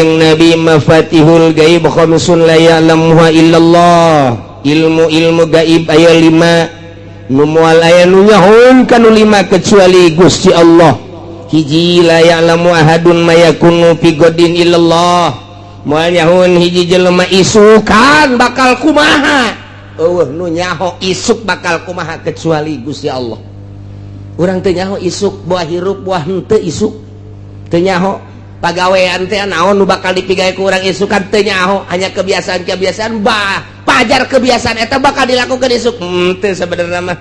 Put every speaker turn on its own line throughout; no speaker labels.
Kanjeng Nabi, mafatihul gaib khamsun la ya'lamuha illallah. Ilmu-ilmu gaib aya lima, nu moal aya nu nyahoeun kanu lima kecuali Gusti Allah. Hiji, la ya'lamu ahadun ma yakunu fi ghadin illallah. Moal nyahoeun hiji jelema isukan bakal kumaha. Euweuh nu nyaho isuk bakal kumaha kecuali Gusti Allah. Urang teu nyaho isuk buah hirup buah henteu, isuk teu nyaho. Pagawean teh naon nu bakal dipigawe ku urang isukan teu nyaho, hanya kebiasaan-kebiasaan bah pajar kebiasaan eta bakal dilakukan isuk teu sebenarnya mah.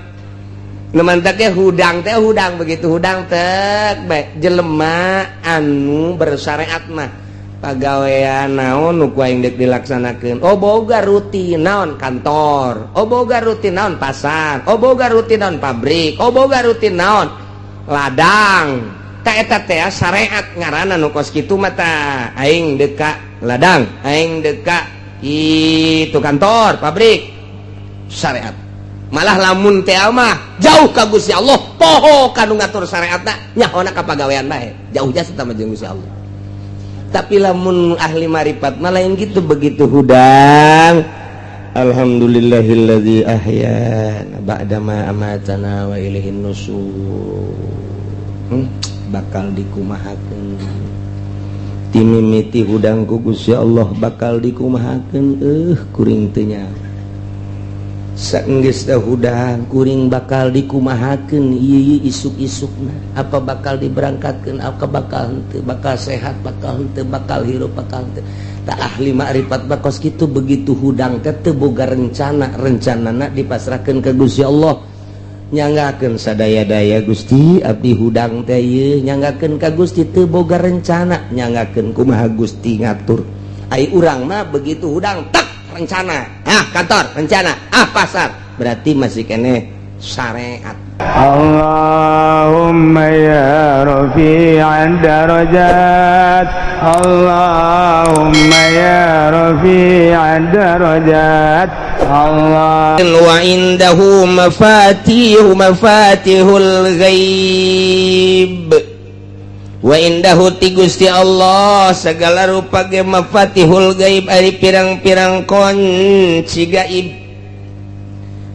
Nu mantak ge hudang teh hudang, begitu hudang teh bae jelema anu bersyariat mah pagawean naon nu ku aing deuk dilaksanakeun. Oh, boga rutin naon kantor, oh, boga rutin naon pasar, oh, boga rutin naon pabrik, oh, boga rutin naon ladang. Tak eta teh syariat ngaranna nu kos kitu mah. Tah, aing deuk ka ladang, aing deuk ka itu kantor, pabrik, syariat. Malah lamun teh mah jauh ka Gusti Allah, poho kanu ngatur syariatna, nyahona ka pagawean bae, jauh jasa sama jeung Gusti Allah. Tapi lamun ahli marifat mah lain gitu. Begitu hudang, alhamdulillahilladzi ahyana ba'dama amatana wa ilaihin nusur. Bakal dikumahakeun timimiti hudang ku Gusti Allah, bakal dikumahakeun, kuring teu nyaho. Saenggeus teh hudang, kuring bakal dikumahakeun ieu isuk-isukna, apa bakal diberangkatkeun, apa bakal henteu, bakal sehat, bakal henteu, bakal hirup, bakal henteu. Tak ahli makrifat bakos kitu, begitu hudang teh teu boga rencana, rencanana dipasrahkeun ka Gusti Allah. Nyanggakeun sadaya-daya, Gusti, abdi hudang teh ieu nyanggakeun ka Gusti, teu boga rencana, nyanggakeun kumaha Gusti ngatur. Ai urang mah begitu hudang tak rencana, ah kantor rencana, ah pasar, berarti masih keneh syariat.
اللهم يا رفيع الدرجات، اللهم يا رفيع الدرجات، الله
wa indahu mafatihu mafatihul ghaib. Wa indahu ti Gusti Allah segala rupa ge mafatihul gaib, ari pirang-pirang kunci gaib.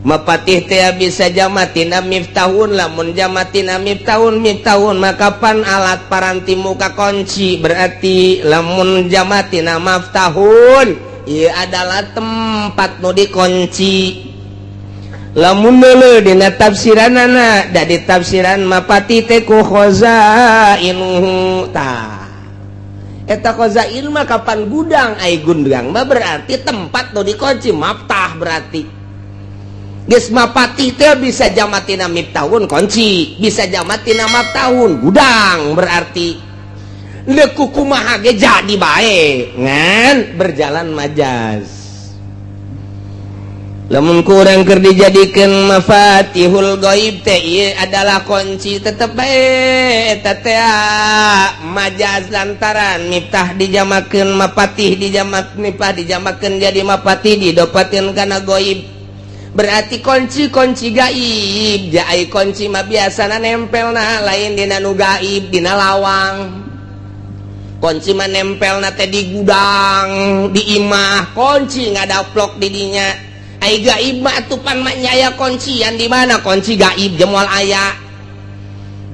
Mapatih teh bisa jamatina miftahun. Lamun jamatina miftahun, miftahun maka pan alat paranti muka kunci. Berarti lamun jamatina maftahun, ieu adalah tempat nu dikunci. Lamun dulu dina tafsiranana da ditafsiran mapati teh ku khazainuhu. Tah, eta khazain mah kapan gudang, ai gudang mah berarti tempat nu dikunci, maftah. Berarti geus mapatih teh bisa jamatina miftahun kunci, bisa jamatina maftahun gudang. Berarti leku kumaha ge jadi bae, ngan berjalan majaz. Lamun kurang keur dijadikeun mafatihul gaib teh ieu adalah kunci, tetep bae eta teh majaz, lantaran miftah dijamakeun mapatih, dijamak miftah dijamakeun jadi mapatih, didopakeun kana gaib, berarti kunci-kunci gaib. Jai kunci mah biasana nempel na lain dina nu gaib, dina lawang. Kunci mah nempel na teh di gudang, di imah, kunci ngadaplok di dinya. Ai gaib mah atupan mah aya kuncian di mana kunci gaib jemol aya.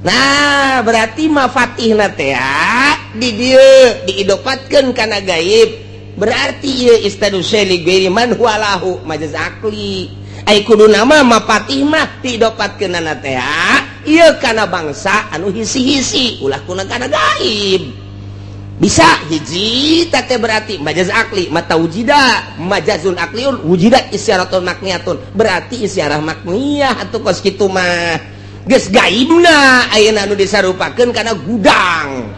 Nah, berarti mafatihna teh di dieu diidopatkeun kana gaib, berarti ieu istadu syai ghairi man huwa lahu, majaz akli. Ai kudu nama mapatih mah diidopatkeunana teh ieu kana bangsa anu hisi-hisi, ulah kuna kana gaib. Bisa hiji teh berarti majaz akli mata wujida majazun akliun wujidat isyaratun makniyatun, berarti isyarah makniyah atau kos kitu mah. Geus gaibna ayeuna anu disarupakeun kana gudang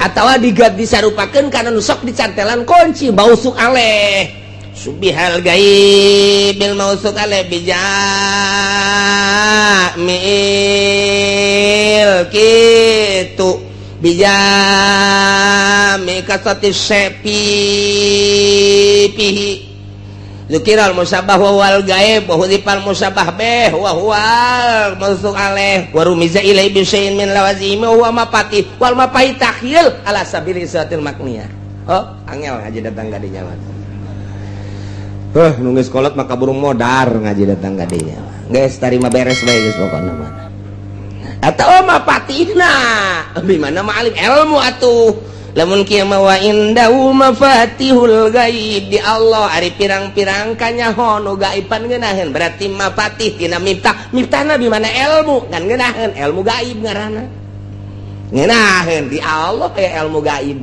atawa disarupakeun kana nu sok dicantelan kunci mausuk aleh, subihal gaib bil mausuk aleh bijamil kitu bijami kasati sepi pihi Zukiral musabah wa wal gaib wa hudifal musabah bih wa huwal mausuk alaih wa rumiza ilaihi bi syai'in min lawazimi wa huwa mapatih wal mapatih takhyil ala sabili isatil makniyah. Oh, angel ngaji datang ka dinya mah. Heuh, nu geus kolot mah kaburu modar ngaji datang ka dinya. Geus tarima beres bae geus pokona mah. Atau mafatihna bimana ma'alim ilmu atuh. Lamun kieu mah wa indahu mafatihul gaib, di Allah ari pirang-pirang kanyaho nu gaiban ngeunaheun, berarti mafatih tina miftah. Miftahna di mana ilmu kan ngeunaheun, ilmu gaib ngaranna. Ngeunaheun di Allah aya ilmu gaib.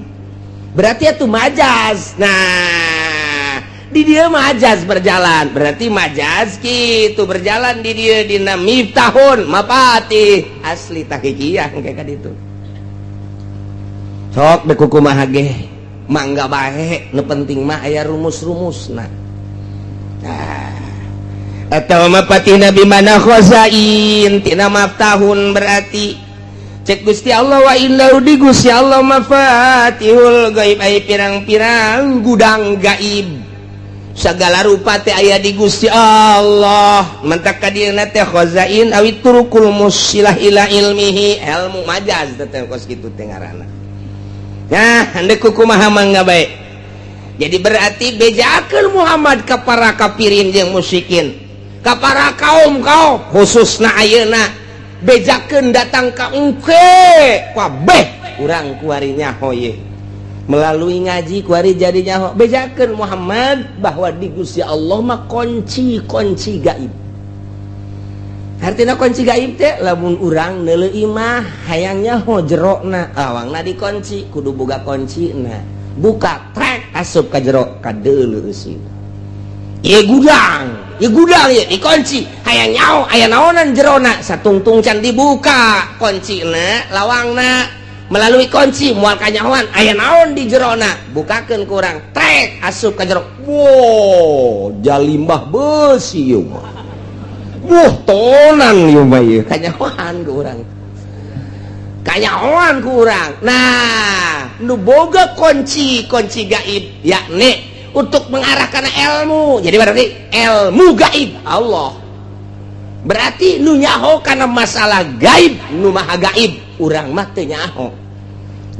Berarti itu majaz. Nah, di dia majaz berjalan, berarti majaz gitu berjalan di dia dina miftahun mafatih asli tahikiyah kayak kaditu. Sok dek kumaha ge mangga bae, nu penting mah aya rumus-rumusna. Nah, atau mafatihna bimana khazain tina maftahun, berarti cek Gusti Allah wa innahu di Gusti Allah mafatihul gaib, aya pirang-pirang gudang gaib segala rupa teh aya di Gusti Allah. Mentak ka dieuna teh khazain awi turukul musilah ila ilmihi, ilmu majaz teh kos kitu teh ngaranna. Nah, hendak kumaha mangga bae. Jadi berarti bejakeun Muhammad ka para kafirin jeung musyrikin, ka para kaum-kaum khususna ayeuna bejakeun datang ka engke kabeh urang kuari nyaho ye. Melalui ngaji kuari jadi nyaho, bejakeun Muhammad bahwa di Gusti Allah mah kunci-kunci gaib. Artinya kunci gaib teh lamun urang neuleuh imah hayang nyaho jerona, awangna dikunci, kudu boga kuncina. Buka trek asup ka jero kadeuleu eusina. Ieu gudang, ieu gudang ieu dikunci, hayang nyaho aya naonan jerona, satungtung can dibuka kuncina, lawangna melalui kunci moal kanyahoan aya naon di jerona, bukakeun ku urang trek asup ka jero. Wow, jalimbah beusi ieu mah. Wah, tonan ieu mah ieu kanyahoan ku urang. Kanyahoan ku urang. Nah, nu boga kunci, kunci gaib yakni untuk mengarahkan ilmu. Jadi berarti ilmu gaib Allah. Berarti nu nyaho kana masalah gaib, nu maha gaib, urang mah teu nyaho.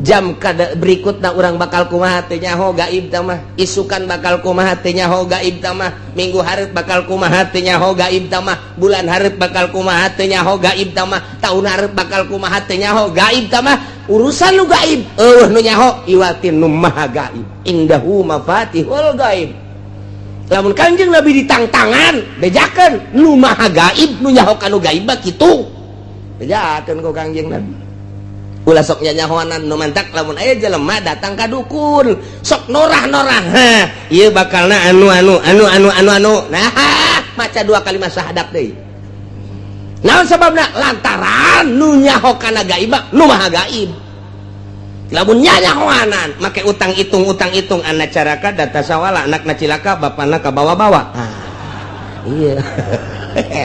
Jam kada berikutna urang bakal kumaha teu nyaho gaib tah mah, isukan bakal kumaha teu nyaho gaib tah mah, minggu hareup bakal kumaha teu nyaho gaib tah mah, bulan hareup bakal kumaha teu nyaho gaib tah mah, taun hareup bakal kumaha teu nyaho gaib tah mah. Urusan nu gaib eueuh nu nyaho iwatin nu maha gaib. Indahu mafatihul gaib. Lamun Kanjeng Nabi ditangtangan bejakeun nu maha gaib, nu nyaho kanu gaib mah kitu. Bejakeun ku Kanjeng Nabi. Ulah sok nyanyahoanan nu mantak lamun aya jelema datang ka dukun sok norah-norah, ha ieu bakalna anu anu anu anu anu anu, nah maca dua kalimat syahadat deui. Naon sababna? Lantaran nu nyaho kana gaib nu maha gaib. Lamun nyanyahoanan make utang hitung utang hitung anak caraka data sawala anakna cilaka bapana kabawa-bawa. Ah, iya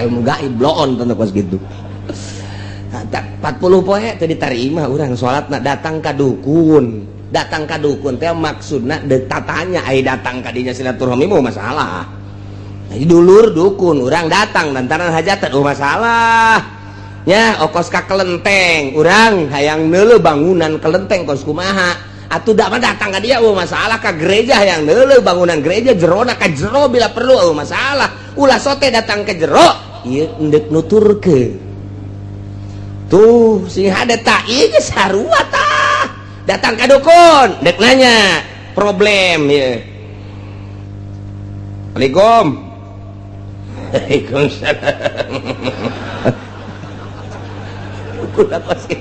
ilmu gaib bloon tentu pas gitu. 40 poe teu diterima urang salatna datang ka dukun. Datang ka dukun teh maksudna deuk tatanya ai datang ka dinya silaturahmi mah masalah. Jadi dulur dukun urang datang lantaran hajatan oh masalah. Ya okos ka kelenteng urang hayang neuleuh bangunan kelenteng kos kumaha. Atuh da mah datang ka dia oh masalah, ka gereja hayang neuleuh bangunan gereja jerona ka jero bila perlu oh masalah. Ulah sote datang ke jero ieu endek nuturkeun. Tuh sing ada tak ieu geus sarua tah. Datang ka dukun dek nanya problem ya. Assalamualaikum. Waalaikumsalam. Dukun apa sih?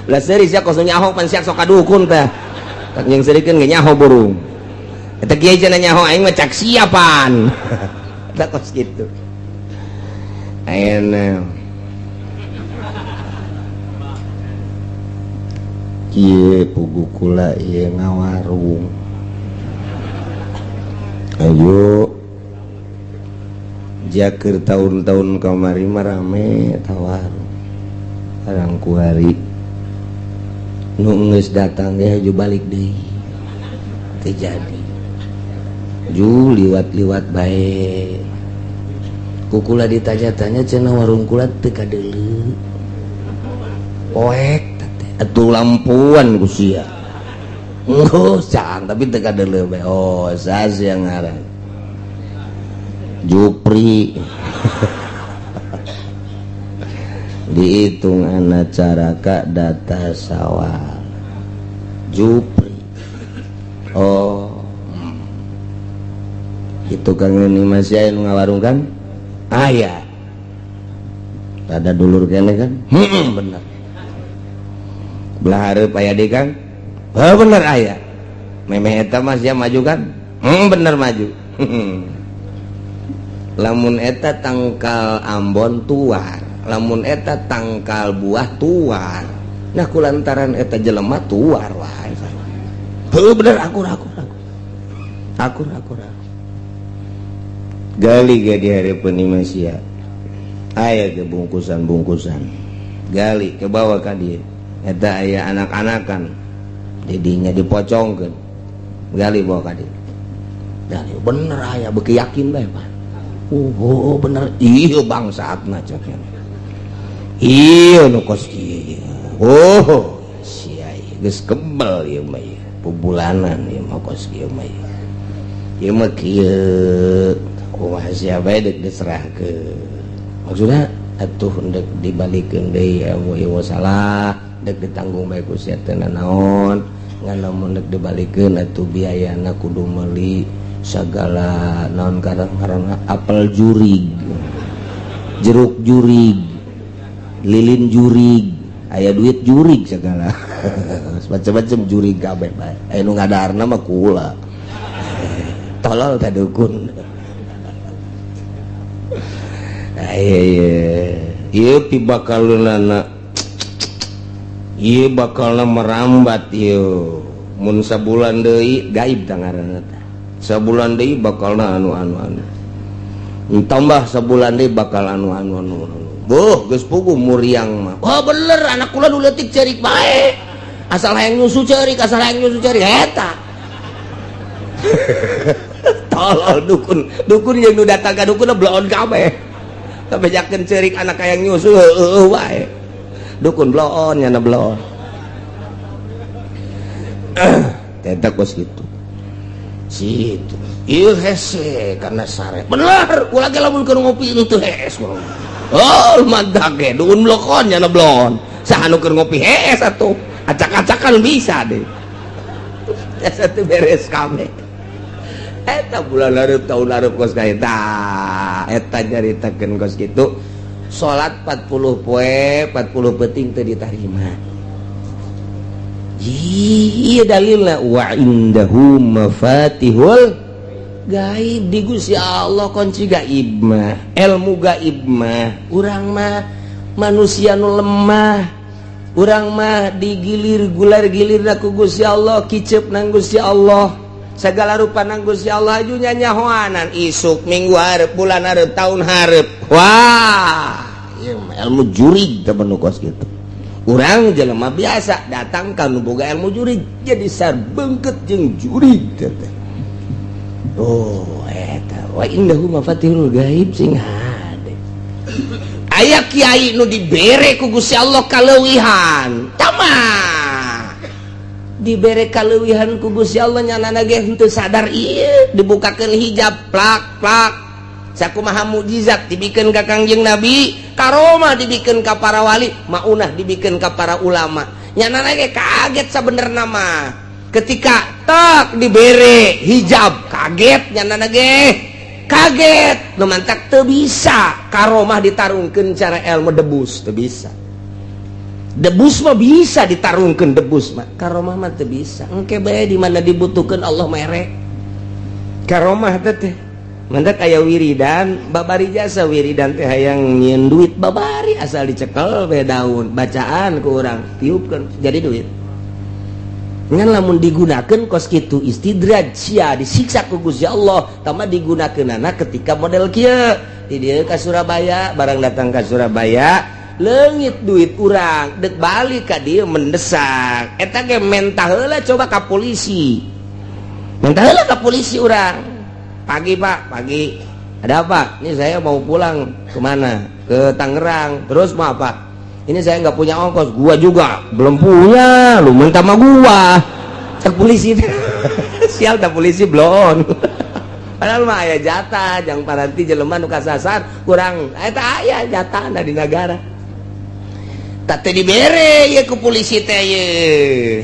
Ulah seuri sia kos nyaho pan sia sok ka dukun teh. Tak yang serikeun ge nyaho burung. Eta kieu cenah nyaho aing mah cak siapan. Eta kos kitu. Ayeuna kieu pugu kula ieu ngawarung. Ayo jakeur tahun-tahun kamari mah rame tawarung. Barang kuari nu geus datang ge haju balik deui. Teu jadi. Ju liwat-liwat bae. Ku kula ditanya-tanya cenah warung kula teu kadeuleu. Poek atuh lampuan ku sia. Ngusang tapi teu kadeuleu bae. Oh, sas yang ngaran Jupri. Dihitung anak caraka data sawal Jupri. Oh, itu kang ini masih aya nu ngawarung kan? Aya. Ada dulur kene kan? Bener. Belah hareup aya deui kan? Oh, bener aya. Memeh eta mah sia maju kan? Bener maju. Lamun eta tangkal ambon tuar, lamun eta tangkal buah tuar. Nah kulantaran eta jelema tuar wae. Heuh bener akur akur akur. Akur akur akur. Gali ge di hareupeun imah sia. Aya ge bungkusan-bungkusan. Gali ke bawah ka dieu. Eta aya anak-anakan. Didinya dipocongkeun. Gali bawa ka dieu. Gali bener aya beuki yakin bae, Pak. Oh, bener iya bangsatna cek. Iya nu kos kieu. Oh, sia geus kebel ieu mah ieu. Pubulanan ieu mah kos kieu mah ieu. Ieu mah kieu. Kumaha sia bae deuk diserahkeun. Maksudna atuh deuk dibalikeun deui ieu salah, deuk ditanggung bae ku sia teu nanaon. Ngan lamun deuk dibalikeun atuh biayana kudu meuli segala naon karang-karang apel jurig, jeruk jurig, lilin jurig, aya duit jurig segala. Macam-macam jurig kabeh bae. Aya nu ngadaharna mah kula. Tolol teh dukun. Aya ieu pibakaleunana. Ieu bakalna merambat ieu. Mun sabulan deui gaib tah ngaranna teh. Sabulan deui bakalna anu anu anu. Tambah sabulan deui bakal anu anu anu anu. Boh, geus puguh muriang mah. Wah bener anak kula nu leutik ceurik bae. Asal hayang nyusu ceurik, asal hayang nyusu ceurik eta. Tolol dukun, dukun yang nu datang ka dukun bloon kabeh. Kabejakeun ceurik anak hayang nyusu heueuh wae. Dukun bloon nyana bloon. Eta kos kitu. Situ. Ieu hese karena sare. Bener, kula ge lamun keur ngopi teu hees. Oh, mantap ge, dukun blokon nyana blon. Saha nu keur ngopi hees atuh. Acak-acakan bisa deh. Eta teu beres kabeh. Eta bulan hareup tahun hareup kos ka eta. Eta nyaritakeun kos kitu. Salat 40 poe, 40 peuting teu ditarima. Iya dalilna wa indahu mafatihul gaib di Gusti Allah kunci gaib mah, ilmu gaib mah. Urang mah manusia nu lemah, urang mah digilir gular gilir ku Gusti Allah, kicep nang Gusti Allah, segala rupa nang Gusti Allah aju nyanyahoanan isuk minggu hareup bulan hareup tahun hareup. Wah, ieu mah ilmu jurig teh nu kos kitu. Urang jelema biasa datang ka nu boga ilmu jurig jadi sarbengket jeung jurig teh. Oh, eta wa indahu mafatihul gaib sing hade. Aya kiai nu dibere ku Gusti Allah kaleuwihan. Tama. Dibere kaleuwihan ku Gusti Allah nyanana ge henteu sadar ieu dibukakeun hijab plak plak. Sakumaha mukjizat dibikeun ka Kangjeng Nabi, karomah dibikeun ka para wali, maunah dibikeun ka para ulama. Nyanana ge kaget sabenerna mah. Ketika tak dibere hijab kaget nyanana ge. Kaget, nu mantak teu bisa karomah ditarungkeun cara ilmu debus, teu bisa. Debus mah bisa ditarungkeun debus mah, karomah mah teu bisa. Engke bae di mana dibutuhkeun Allah mere. Karomah teh mantak aya wiridan babari jasa wiridan teh hayang nyieun duit babari asal dicekel we daun bacaan ku urang tiupkeun jadi duit. Ngan lamun digunakeun kos kitu istidraj sia disiksa ku Gusti Allah tama digunakeunana ketika model kieu di dieu ka Surabaya barang datang ka Surabaya leungit duit urang deuk balik ka dieu mendesak eta ge mentah heula coba ka polisi mentah heula ka polisi urang. Pagi Pak, pagi. Ada apa? Ini saya mau pulang kemana? Ke Tangerang. Terus mau apa? Ini saya nggak punya ongkos. Gua juga belum punya. Lu minta sama gua. Cek polisi sial tak polisi blon. Padahal mah aya jatah jang paranti jelema nu kasasar kurang eta aya jatahna di negara. Tak teu dibere ye ku polisi teh ye.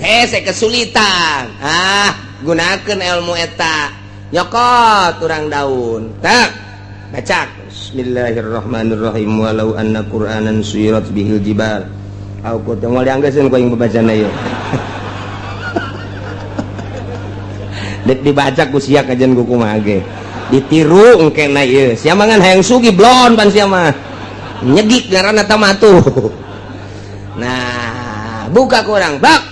Hese kesulitan. Ah, gunakeun ilmu eta. Nyokot urang daun. Tak bacak. Bismillahirrahmanirrahim walau anna Qur'anan suyirat bihil jibal. Aku teh moal dianggeuskeun ku aing babacana ieu. Dek dibaca ku sia kajian ku kumaha ge. Ditiru engkena ieu. Sia mah ngan hayang sugih blon pan sia mah. Nyegik ngaranna tah mah tuh. Nah, buka ku urang bak.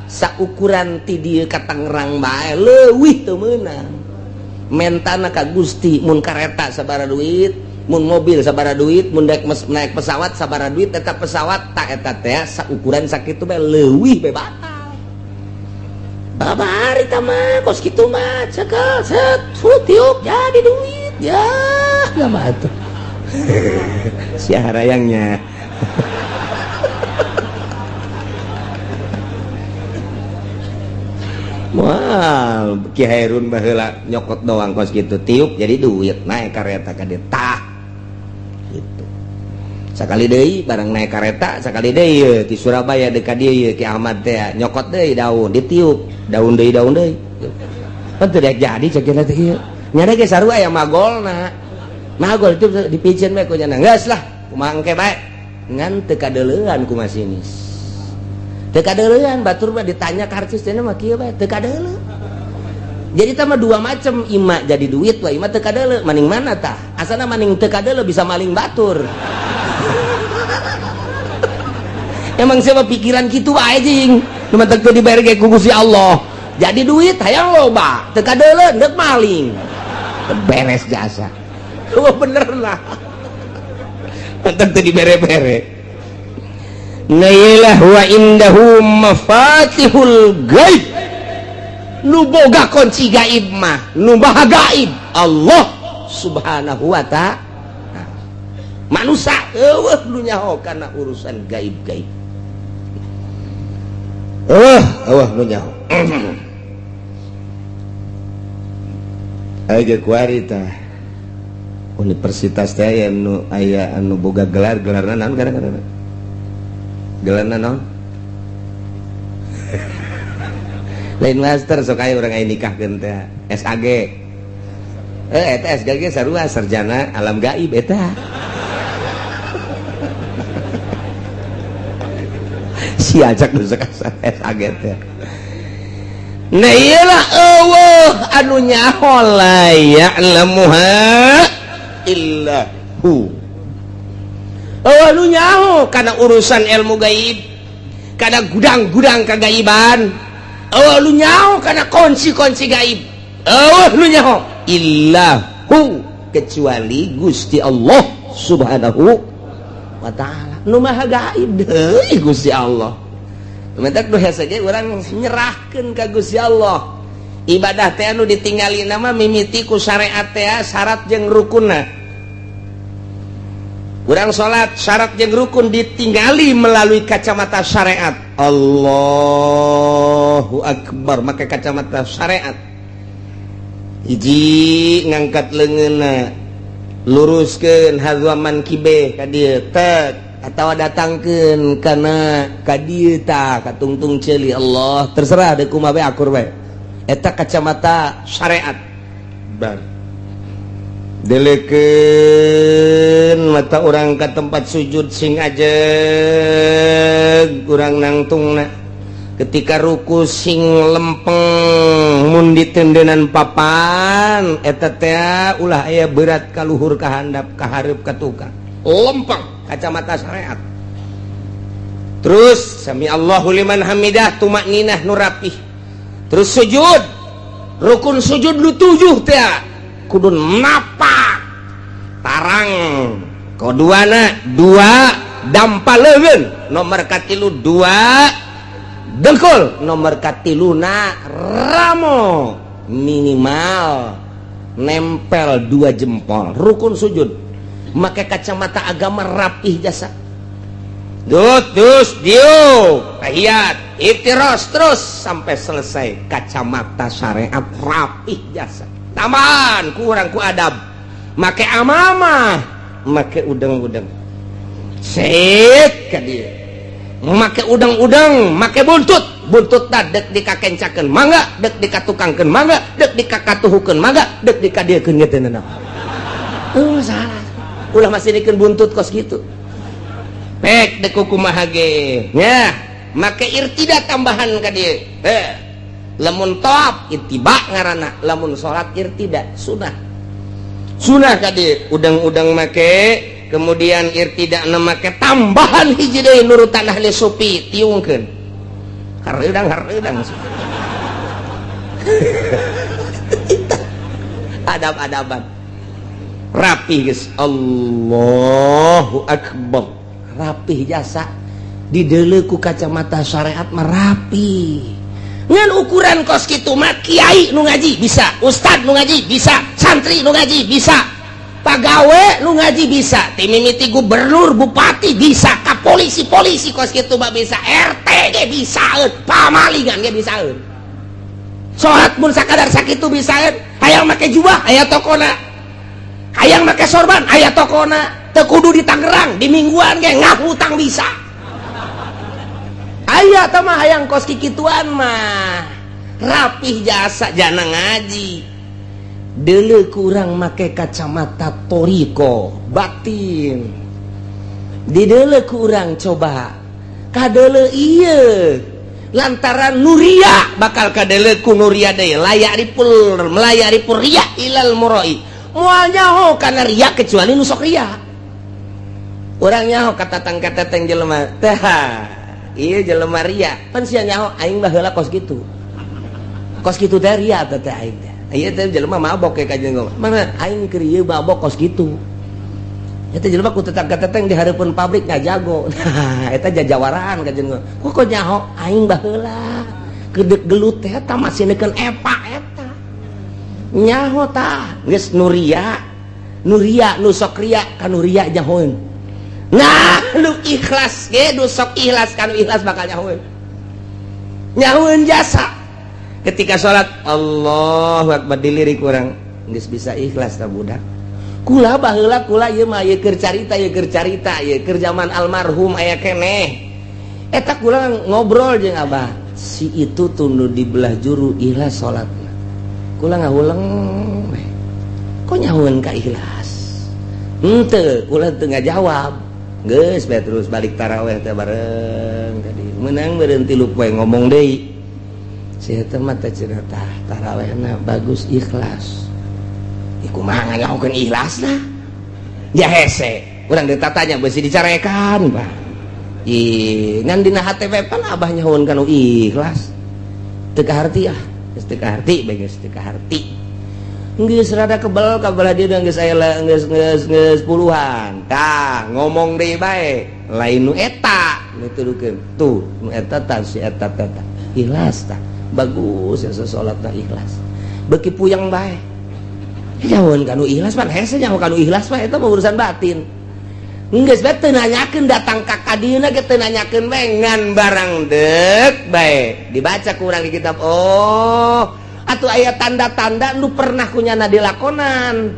Saukuran ti dieu ka Tangerang bae leuwih teu meunang. Mentana ka Gusti mun kareta sabaraha duit, mun mobil sabaraha duit, mun daek naik pesawat sabaraha duit, eta pesawat tak eta teh saukuran sakitu bae leuwih bae batal. Babari tama kos kitu mah cekel set tiup jadi duit ya gak tuh sia harayangnya. Wah, Ki Hairun baheula nyokot doang kos kitu tiup jadi duit naik kareta ka dieu tah gitu. Sakali deui barang naik kareta sakali deui di Surabaya deuk ka dieu Ki Ahmad teh nyokot deui daun ditiup daun deui pan teu daek jadi cek teh ieu nya ge sarua aya magolna magol itu dipiceun bae ku nya geus lah kumaha engke bae ngan teu kadeuleuan ku masinis teu kadeuleuan batur mah ditanya karcis teh mah kieu bae teu kadeuleu. Jadi tah mah dua macam ima jadi duit wa ima teu kadeuleu maning mana tah asana maning teu kadeuleu bisa maling batur. Emang siapa pikiran kitu wae jing nu matak teu dibayar ge ku Gusti Allah. Jadi duit hayang loba teu kadeuleu deuk maling. Beres jasa. Oh bener lah. Matak teu dibere-bere. Nailah wa indahu mafatihul gaib. Nu boga kunci gaib mah, nu maha gaib Allah Subhanahu wa ta'ala. Manusia eueuh nu nyaho kana urusan gaib-gaib. Eueuh nu nyaho. Aya ge kuari tah. Universitas teh aya nu aya anu boga gelar, gelarna naon gara-gara? Gelarna naon? Lain master sok aya urang aya nikahkeun teh SAG. Eta SAG sarua sarjana alam gaib eta. Si ajak nu sakasar SAG teh. Nah iyalah eueuh anu nyaho la ya'lamuha illa hu. Eueuh nu nyaho kana urusan ilmu gaib, kana gudang-gudang kagaiban. Eueuh nu nyaho kana kunci-kunci gaib. Eueuh nu nyaho illa hu kecuali Gusti Allah Subhanahu wa ta'ala. Nu maha gaib deui Gusti Allah. Mentak nu hese ge urang nyerahkeun ka Gusti Allah. Ibadah teh anu ditinggalina mah mimiti ku syariat teh syarat jeung rukunna. Urang salat syarat jeung rukun ditinggali melalui kacamata syariat. Allahu akbar make kacamata syariat. Hiji ngangkat leungeunna luruskeun hadzaman kibe ka dieu tek atawa datangkeun kana ka dieu tah ka tungtung ceuli Allah terserah deuk kumaha bae akur bae eta kacamata syariat. Bar delekeun mata urang ka tempat sujud sing ajeg urang nangtungna ketika ruku sing lempeng mun ditendenan papan eta teh ulah aya berat ka luhur ka handap ka hareup ka tukang lempeng kacamata syariat. Terus sami Allahu liman hamidah tumakninah nu rapih. Terus sujud rukun sujud nu 7 teh kudu napak tarang koduana 2 dampa leungeun nomor katilu 2 dengkul nomor katiluna ramo minimal nempel 2 jempol rukun sujud. Make kacamata agama rapih jasa. Dut, dus, diuk, tahiyat, iftiros terus sampai selesai. Kacamata syariat rapih jasa. Tambahan kurang ku adab. Make amamah, make udeng-udeng. Set ka dieu. Make udeng-udeng, make buntut. Buntut ta dek dikakencakeun mangga, dek dikatukangkeun mangga, dek dikakatuhukeun mangga, dek dikadiekeun ge teu nanaon. Oh, salah. Ulah masih buntut kos gitu. Pek dek kumaha ge. Nya, make irtida tambahan ka dieu. Lamun tawaf ittiba ngaranna, lamun salat irtida sunah. Sunah ka dieu, udang-udang make, kemudian irtida na make tambahan hiji deui nurutan ahli sufi tiungkeun. Hareudang hareudang. Adab-adaban. Rapi geus. Allahu akbar. Rapih jasa dideuleu ku kacamata syariat mah rapi. Ngan ukuran kos kitu mah kiai nu ngaji bisa, ustad nu ngaji bisa, santri nu ngaji bisa, pagawe nu ngaji bisa, ti mimiti gubernur, bupati bisa, ka polisi-polisi kos kitu mah bisa, RT ge bisaeun, pamalingan ge bisaeun. Salat mun sakadar sakitu bisaeun, hayang make jubah aya tokona. Hayang make sorban aya tokona. Teu kudu di Tangerang, di Mingguan ge ngahutang bisa. Aya tah mah hayang kos kikituan mah. Rapih jasa jana ngaji. Deuleu kurang make kacamata toriko batin. Dideuleu kurang coba. Kadeuleu ieu. Lantaran nuria bakal kadeuleu ku nuria deui layak ripul melayari pur riya ilal muroi. Moal nyaho kana riya kecuali nu sok riya. Urang nyaho katatang kateteng jelema teh. Ieu jelema riya. Pan sia nyaho aing baheula kos kitu. Kos kitu teh riya teh teh aing teh. Ieu teh jelema mabok ke kajeun ngomong. Mana aing keur ieu mabok kos kitu. Eta jelema ku tetang kateteng di hareupeun pabrik ngajago. Nah, eta jajawaraan kajeun ngomong. Kok nyaho aing baheula kedek gelut teh eta masih neukeun epa eta. Nyaho tah geus nu riya. Nu riya nu sok riya ka nu riya nyahoeun. Nah, lu ikhlas ge nu sok ikhlas ka nu ikhlas bakal nyahoeun. Nyahoeun jasa. Ketika salat Allahu akbar dilirik urang geus bisa ikhlas ta budak. Kula baheula kula ieu mah ieu keur carita ieu keur carita ieu keur zaman almarhum aya keneh. Eta kula ngobrol jeung abah, si itu tunduh di belah juru ikhlas salatna. Kula ngahuleng we. Kok nyahoeun ka ikhlas? Henteu, kula teu ngajawab. Geus bae terus balik taraweh teh bareng tadi. Meunang beureun 3 poe ngomong deui. Si eta mah teh cenah tah tarawehna bagus ikhlas. Ih kumaha nganyahokeun ikhlasna? Ya hese, urang ditatanya beusi dicarekan, Pak. Ih, ngan dina hate we pan abah nyahoeun kana ikhlas. Teu kaharti ah, geus teu kaharti bae geus teu kaharti. Geus rada kebel ka belah dieu geus aya geus geus geus puluhan. Tah, ngomong deui bae, lain nu eta nu tudukeun. Tuh, nu eta tah si eta teh tah. Ikhlas tah. Bagus ya salatna ikhlas. Beuki puyeng bae. Nyahoeun kanu ikhlas pan hese nyaho kanu ikhlas mah eta mah urusan batin. Geus bae teu nanyakeun datang ka kadieuna ge teu nanyakeun bae ngan barang deuk bae. Dibaca ku urang di kitab. Oh, atuh aya tanda-tanda nu pernah kunyana dilakonan.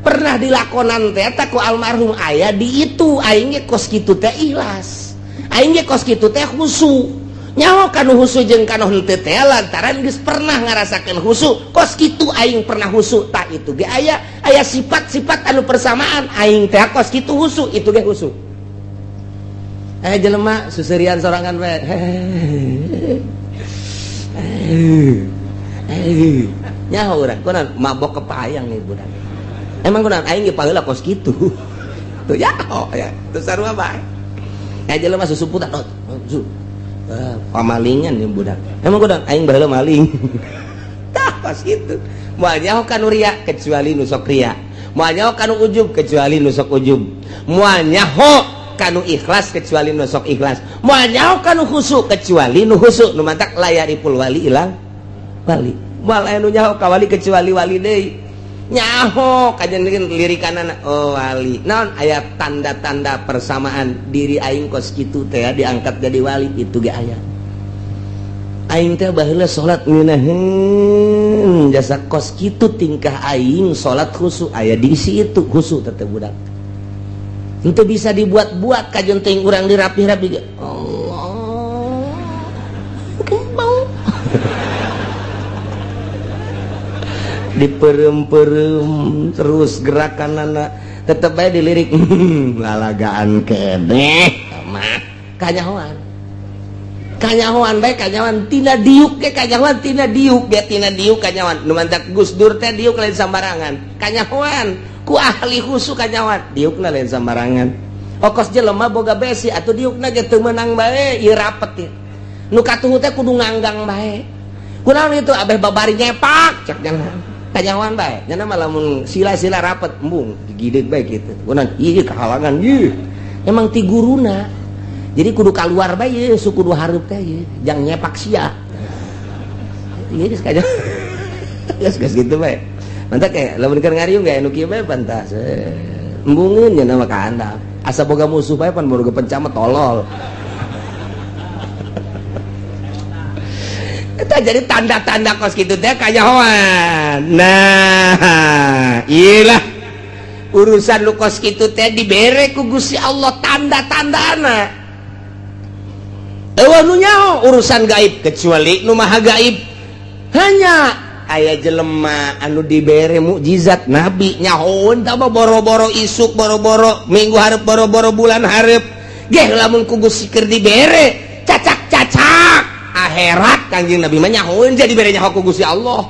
Pernah dilakonan teh eta ku almarhum aya di itu aing ge kos kitu teh ikhlas. Aing ge kos kitu teh khusu. Nyaho kanu khusu jeung kanu henteu teh lantaran geus pernah ngarasakeun khusu. Kos kitu aing pernah khusu tah itu ge aya aya sifat-sifat anu persamaan aing teh kos kitu khusu itu ge khusu. Aya jelema susurian sorangan we. Nyaho urang kunaon mabok kepayang nih budak. Emang kunaon aing ge paheula kos kitu. Tuh nyaho ya, tuh sarua bae. Aya jelema susuputan oh, pamalingan nih budak. Emang kunaon aing baheula maling. Tah pas kitu. Moal nyaho kanu ria kecuali nu sok ria. Moal nyaho kanu ujub kecuali nu sok ujub. Moal nyaho kanu ikhlas kecuali nu sok ikhlas. Moal nyaho kanu khusu kecuali nu khusu. Nu mantak layaripul wali ilang wali. Moal aya nu nyaho ka wali kecuali wali deui. Nyaho kajian lirikanana oh wali. Naon aya tanda-tanda persamaan diri aing kos kitu teh diangkat jadi wali itu ge aya. Aing teh baheula salat ngeunaheun jasa kos kitu tingkah aing salat khusyuk aya diisi itu khusyuk teh budak. Henteu bisa dibuat-buat kajian teuing urang dirapih-rapi ge. Allah. Oke, bau. Diperem-perem terus gerakan anak tetep aja dilirik lalagaan keneh mah kanyahoan kanyahoan bae kanyahoan tina diuk ge kanyahoan tina diuk ge tina diuk kanyahoan nu mantak Gus Dur teh diuk lain sambarangan kanyahoan ku ahli khusu kanyahoan diukna lain sambarangan okos jelema boga besi atuh diukna ge teu meunang bae ieu rapet nu katuhu teh kudu nganggang bae kunaon itu abeh babari nyepak cek jangan kanyahoan bae nya mah lamun sila-sila rapet embung digideg bae kitu kunaon ieu kahalangan ieu emang ti guruna jadi kudu kaluar bae ieu su kudu hareup teh ieu jang nyepak sia ieu geus kaja geus geus kitu bae mantap kayak lamun keur ngariung ge anu kieu bae pantas embungeun nya mah ka handap asa boga musuh bae pan boga pencamet tolol. Eta jadi tanda-tanda kos kitu teh kanyahoan. Nah, iyalah urusan lu kos kitu teh dibere ku Gusti Allah tanda-tandana. Eueuh nu nyaho urusan gaib kecuali nu maha gaib. Hanya aya jelema anu dibere mukjizat nabi nyahoeun tah boro-boro isuk, boro-boro minggu hareup, boro-boro bulan hareup. Geh lamun ku Gusti keur dibere cacak-cacak akhirat Kangjeng Nabi mah nyahoeun jadi bere nyaho ku Gusti Allah.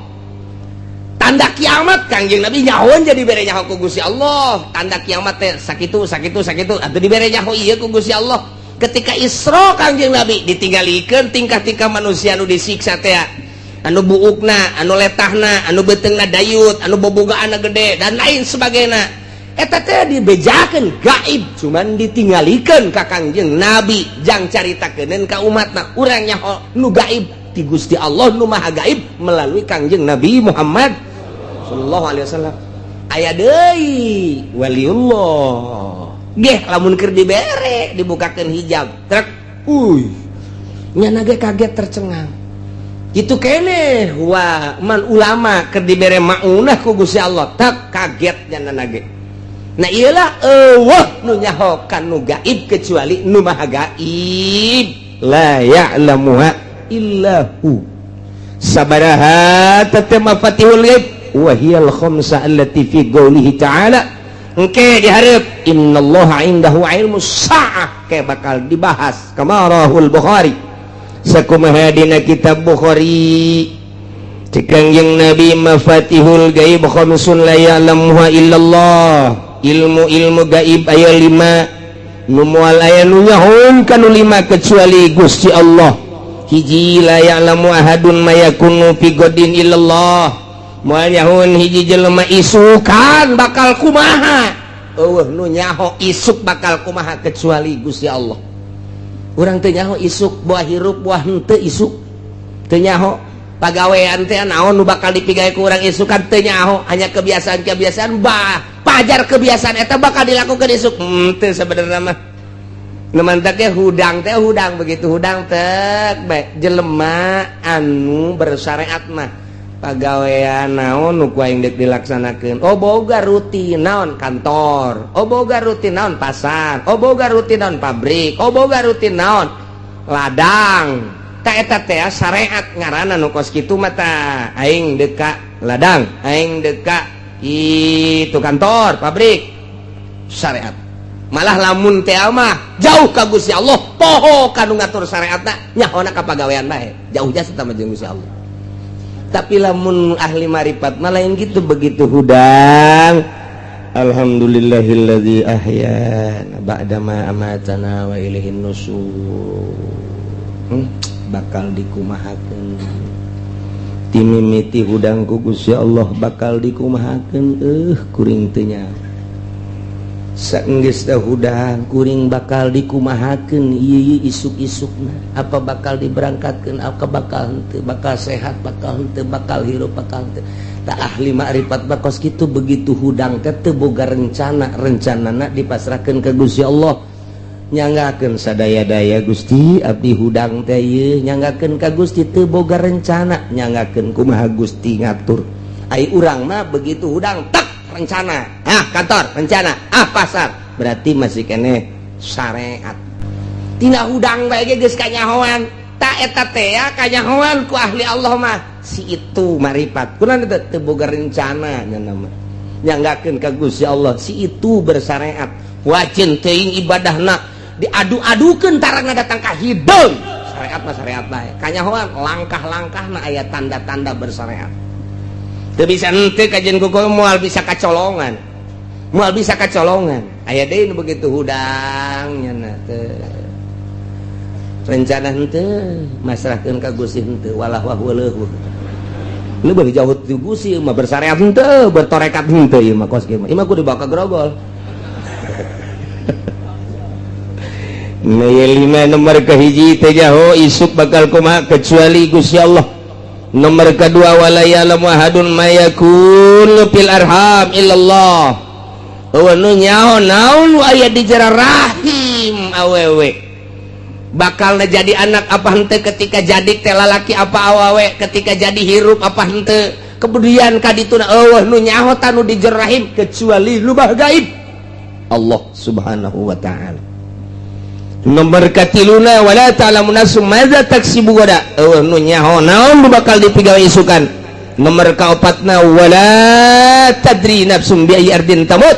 Tanda kiamat Kangjeng Nabi nyahoeun jadi bere nyaho ku Gusti Allah. Tanda kiamat teh sakitu sakitu sakitu atuh dibere nyaho ieu ku Gusti Allah. Ketika Isra Kangjeng Nabi ditinggalikeun tingkah-tingkah manusia anu disiksa teh anu buukna, anu letahna, anu beuteungna dayut, anu bobogaanna gede dan lain sebagainya. Eta teh dibejakeun gaib cuman ditinggalikeun ka Kangjeng Nabi jang caritakeun ka umatna urang nyaho nu gaib ti Gusti Allah nu maha gaib melalui Kangjeng Nabi Muhammad sallallahu alaihi wasallam. Aya deui waliullah geh lamun keur dibere dibukakeun hijab trek uy nyana ge kaget tercengang itu keneh wa man ulama keur dibere maunah ku Gusti Allah tak kaget nyana ge. Nah iyalah eueuh nu nyaho kan nu gaib kecuali nu maha gaib la ya'lamuha illa hu sabaraha tatama fatihul ghaib wa hiyal khamsa allati fi qoulihi ta'ala engke dihareup innallaha indahu ilmus saah ke bakal dibahas kamarahul Bukhari sakumaha dina kitab Bukhari cek Kangjeng Nabi mafatihul ghaib khamsun la ya'lamuha illallah. Ilmu-ilmu gaib aya 5 nu moal aya nu nyahoeun kanu 5 kecuali Gusti Allah. Hiji la ya'lamu ahadun ma yakunu fi godin illallah. Moal nyahoeun hiji jelema isukan bakal kumaha. Eueuh nu nyaho isuk bakal kumaha kecuali Gusti Allah. Urang teu nyaho isuk buah hirup buah henteu isuk. Teu nyaho pagawean teh naon nu bakal dipigawe ku urang isukan teu nyaho hanya kebiasaan-kebiasaan bah pajar kebiasaan eta bakal dilakukan isuk teu sebenarnya mah nu mantak ge hudang teh hudang begitu hudang teh bae jelema anu bersyariat mah pagawean naon nu ku aing deuk dilaksanakeun oh boga rutin naon kantor oh boga rutin naon pasar oh boga rutin naon pabrik oh boga rutin naon ladang ta eta teh syariat ngaranna nu kos kitu mah tah aing deuk ka ladang aing deuk ka itu kantor pabrik syariat malah lamun teh mah jauh ka Gusti Allah poho ka nu ngatur syariatna nyahona ka pagawean bae jauh jasa tah jeung Gusti Allah. Tapi lamun ahli marifat mah lain gitu begitu hudang alhamdulillahilladzi ahyana ba'da ma amatana wa ilaihin nusur. Bakal dikumahakeun timimiti hudang ku Gusti Allah bakal dikumahakeun kuring teu nyaho. Saenggeus hudang, kuring bakal dikumahakeun ieu isuk-isukna? Apa bakal diberangkatkeun, apa bakal henteu, bakal sehat, bakal henteu, bakal hirup, bakal henteu? Tak ahli makrifat bakos kitu. Begitu hudang teh teu boga rencana, rencanana dipasrahkeun ke Gusti Allah. Nyanggakeun sadaya-daya, "Gusti, abdi hudang teh ieu." Nyanggakeun ka Gusti, teu boga rencana, nyanggakeun kumaha Gusti ngatur. Ai urang mah begitu hudang tak rencana, ah kantor rencana, ah pasar, berarti masih keneh syariat. Tina hudang bae ge geus kanyahoan. Tak eta teh ya kanyahoan ku ahli Allah mah, si itu marifat. Kunaon teu teu boga rencana nya mah, nyanggakeun ka Gusti Allah. Si itu bersyariat, wajin teuing ibadahna, diadu-adukeun tarangna datang ka hideung. Syariat mah syariat bae, kanyahoan langkah-langkahna aya tanda-tanda bersyariat. Teu bisa henteu kajian kuku, moal bisa kacolongan, moal bisa kacolongan. Aya deui nu begitu hudang nya teu rencana henteu, masrahkeun ka Gusti henteu, walah wah weuleuh leuwih jauh ti Gusti mah. Bersyariat henteu, bertorekat henteu, ieu mah kos kieu mah, ieu mah kudu dibawa ka grogol. Nah, lima nomor kahiji teh jaho isuk bakal kumaha kecuali Gusti Allah. Nomor kedua, wala ya'lamu ahadun ma yakunu fil arham illallah. Euweuh nu nyaho naon nu aya di jero rahim awewe, bakal jadi anak apa henteu, ketika jadi teh lalaki apa awewe, ketika jadi hirup apa henteu, kemudian kadituna euweuh nu nyaho tanu di jero rahim kecuali lubah gaib Allah Subhanahu wa Ta'ala. Nomor katiluna, wala ta'lamu nafsum madza taksibu gada, euweuh nu nyaho naon nu bakal dipigawe isukan. Nomor kaopatna, wala tadri nafsum bi ayyi ardin tamut,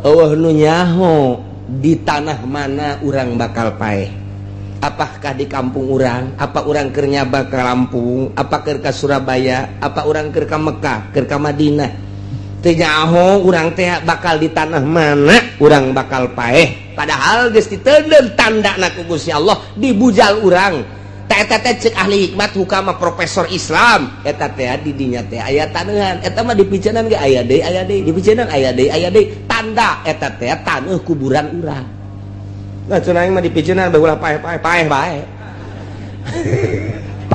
euweuh nu nyaho di tanah mana urang bakal paeh. Apakah di kampung urang, apa urang keur nyaba ke Lampung, apa keur ka Surabaya, apa urang keur ka Mekah, keur ka Madinah. Teu nyaho urang teh bakal di tanah mana urang bakal paeh, padahal geus diteundeun tandana ku Gusti Allah dibujal urang. Teh eta teh cek ahli hikmat hukama profesor Islam, eta teh di dinya teh aya taneuhan, eta mah dipiceunan ge aya deui, aya deui, dipiceunan aya deui, aya deui, tanda eta teh taneuh kuburan urang. Nah, cenah aing mah dipiceunan bae ulah paeh-paeh, paeh bae,